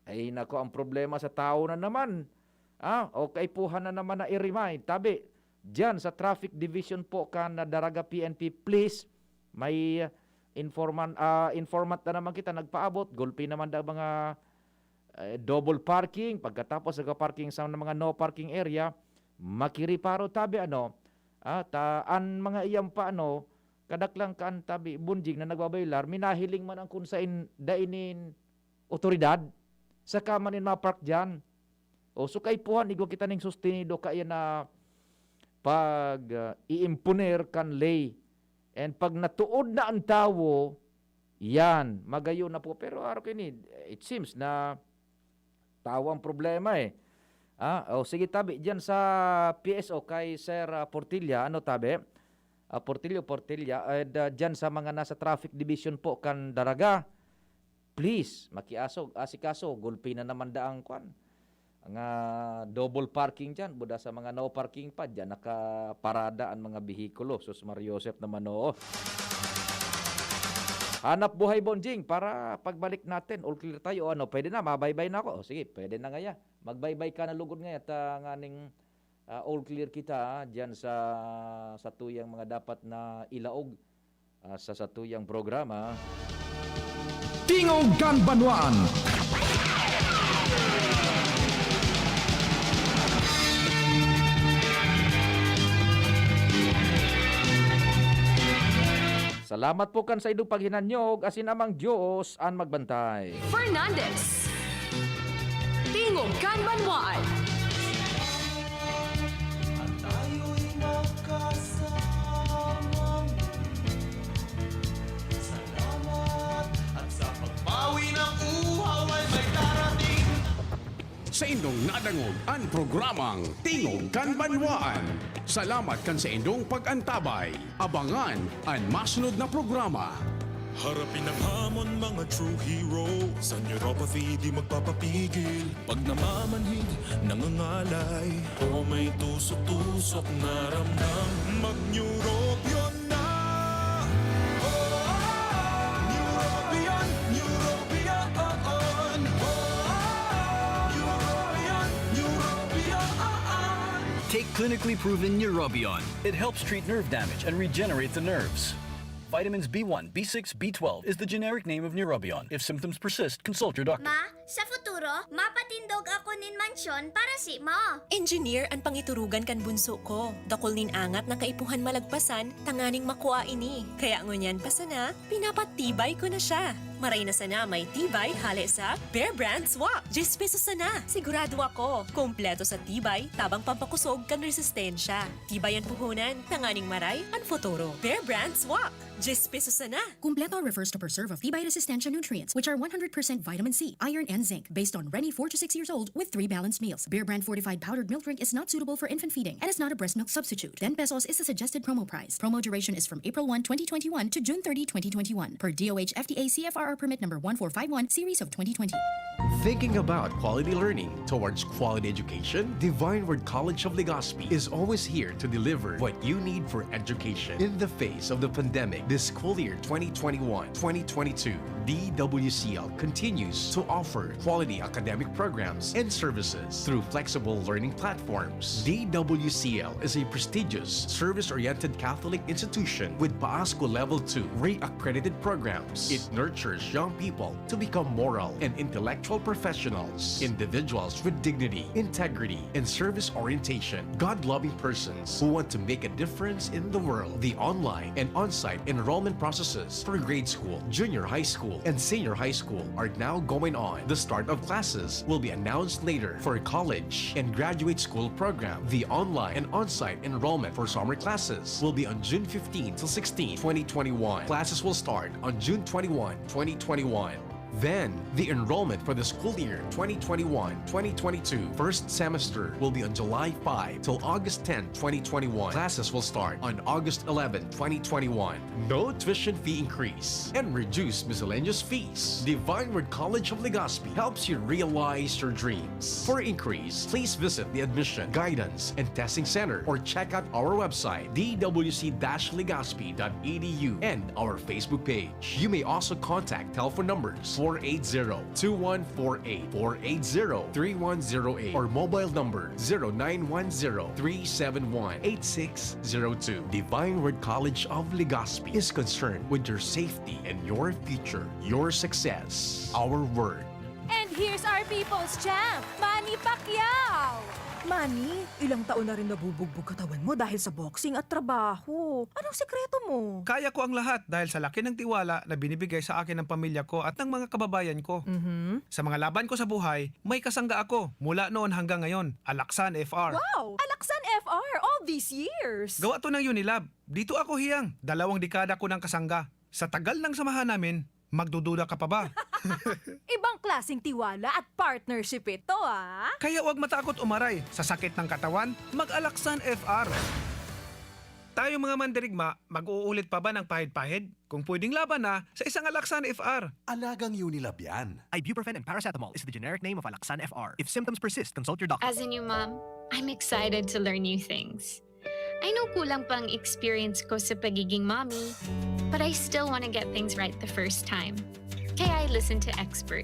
Ay, nako, ang problema sa tao na naman. Ah, o kaipuhan na naman na i-remind. Tabi, diyan sa Traffic Division po kan Daraga P N P, please, may, ah, informan-, ah, informant na naman kita, nagpaabot, gulpi naman daw mga, eh, double parking, pagkatapos nagpa-parking sa mga no parking area, makiriparo tabi, ano, ah, ta-, an mga iyan pa, ano, kadaklang kan tabi, bunjing na nagbabaylar, minahiling man ang kun sain dai nin otoridad, saka man in mapark diyan. O, so kaipuhan, igwa kita ning sustenido kaya na pag, ah, iimponer kan ley. And pag natuod na ang tawo, yan, magayon na po. Pero araw kaini, it seems na tawo ang problema, eh. Ah, o sige, tabi, diyan sa P S O kay Sir, ah, Portilla, ano, tabi? Ah, Portillo, Portilla, and, ah, dyan sa mga nasa traffic division po kan Daraga, please, makiasog, asikaso, gulpi na naman daang kwan. Nga double parking dyan, buda sa mga no parking pa, dyan nakaparada ang mga behikulo. Sus, Mar Joseph naman, oo. Hanap buhay, Bonjing, para pagbalik natin, all clear tayo, ano, pwede na, mabaybay na ako. O, sige, pwede na ngaya. Magbaybay ka na lugod ngaya, ta nganing, ah, all clear kita, ah, dyan sa, sa tuyang mga dapat na ilaog, ah, sa satuyang programa. Tingog kan Banwaan. Salamat po kan saindong paghinanyog, asin Amang Dios an magbantay. Fernandez. Tingog kan Banwaan. At tayo'y magkasamang salamat at sa pagbawi ng uhaw ay may darating. Saindong nadangog an programang Tingog kan Banwaan. Salamat kan saindong pag-antabay. Abangan an masunod na programa. Harapin ang hamon, mga true hero. Sa neuropathy, di magpapapigil. Pag namamanhid, nangangalay. O may tusok-tusok na ramdam. Mag-Neurobion na! Oh, Neurobion, Neurobion, oh, oh. Oh, Neurobion, Neurobion, oh, oh. Take clinically proven Neurobion. It helps treat nerve damage and regenerate the nerves. Vitamins B one, B six, B twelve is the generic name of Neurobion. If symptoms persist, consult your doctor. Ma, sa futuro, mapatindog ako nin mansyon para simo. Engineer an pangiturugan kan bunso ko. Dakul nin angat na kaipuhan malagpasan tanganing makua ini. Kaya ngunyan pa sana, pinapatibay ko na siya. Maray na sana may tibay hale sa Bear Brand Swak. Diyes pesos sana. Sigurado ako, kompleto sa tibay, tabang pampakusog kan resistensya. Tibay an puhunan, tanganing maray an futuro. Bear Brand Swak. Diyes pesos sana. Kumpleto refers to preserve of tibay resistensya nutrients, which are one hundred percent vitamin C, iron, and zinc, based on Reni, four to six years old, with three balanced meals. Bear Brand fortified powdered milk drink is not suitable for infant feeding and is not a breast milk substitute. Ten pesos is the suggested promo price. Promo duration is from April one, twenty twenty-one to June thirty, twenty twenty-one, per D O H F D A C F R R permit number one four five one, series of twenty twenty. Thinking about quality learning towards quality education? Divine Word College of Legazpi is always here to deliver what you need for education. In the face of the pandemic, this school year twenty twenty-one twenty twenty-two, D W C L continues to offer quality academic programs and services through flexible learning platforms. D W C L is a prestigious, service-oriented Catholic institution with PAASCU Level two re-accredited programs. It nurtures young people to become moral and intellectual professionals, individuals with dignity, integrity, and service orientation, God-loving persons who want to make a difference in the world. The online and on-site enrollment processes for grade school, junior high school, and senior high school are now going on. The start of classes will be announced later. For college and graduate school program, the online and on-site enrollment for summer classes will be on June fifteen to sixteen, twenty twenty-one. Classes will start on June twenty-one, twenty twenty-one. Then, the enrollment for the school year twenty twenty-one twenty twenty-two first semester will be on July five till August ten, twenty twenty-one. Classes will start on August eleven, twenty twenty-one. No tuition fee increase and reduced miscellaneous fees. Divine Word College of Legazpi helps you realize your dreams. For inquiries, please visit the Admission, Guidance, and Testing Center or check out our website, D W C dash legazpi dot E D U, and our Facebook page. You may also contact telephone numbers four eight zero, two one four eight, four eight zero, three one zero eight, or mobile number zero nine one zero, three seven one, eight six zero two. Divine Word College of Legazpi is concerned with your safety and your future, your success. Our word. And here's our people's champ, Manny Pacquiao! Manny, ilang taon na rin nabubugbog katawan mo dahil sa boxing at trabaho. Anong sikreto mo? Kaya ko ang lahat dahil sa laki ng tiwala na binibigay sa akin ng pamilya ko at ng mga kababayan ko. Mhm. Sa mga laban ko sa buhay, may kasangga ako mula noon hanggang ngayon, Alaksan F R. Wow! Alaksan F R all these years! Gawa to ng Unilab. Dito ako hiyang, dalawang dekada ko ng kasangga. Sa tagal ng samahan namin, magdududa ka pa ba? Ibang klaseng tiwala at partnership ito, ah! Kaya huwag matakot umaray. Sa sakit ng katawan, mag-Alaksan F R. Tayo mga mandirigma, mag-uulit pa ba ng pahid-pahid? Kung pwedeng laban na, sa isang Alaxan F R. Alagang Unilab yan. Ibuprofen and paracetamol is the generic name of Alaxan F R. If symptoms persist, consult your doctor. As a new mom, I'm excited to learn new things. I know kulang pang experience ko sa pagiging mommy, but I still want to get things right the first time. Kaya I listen to expert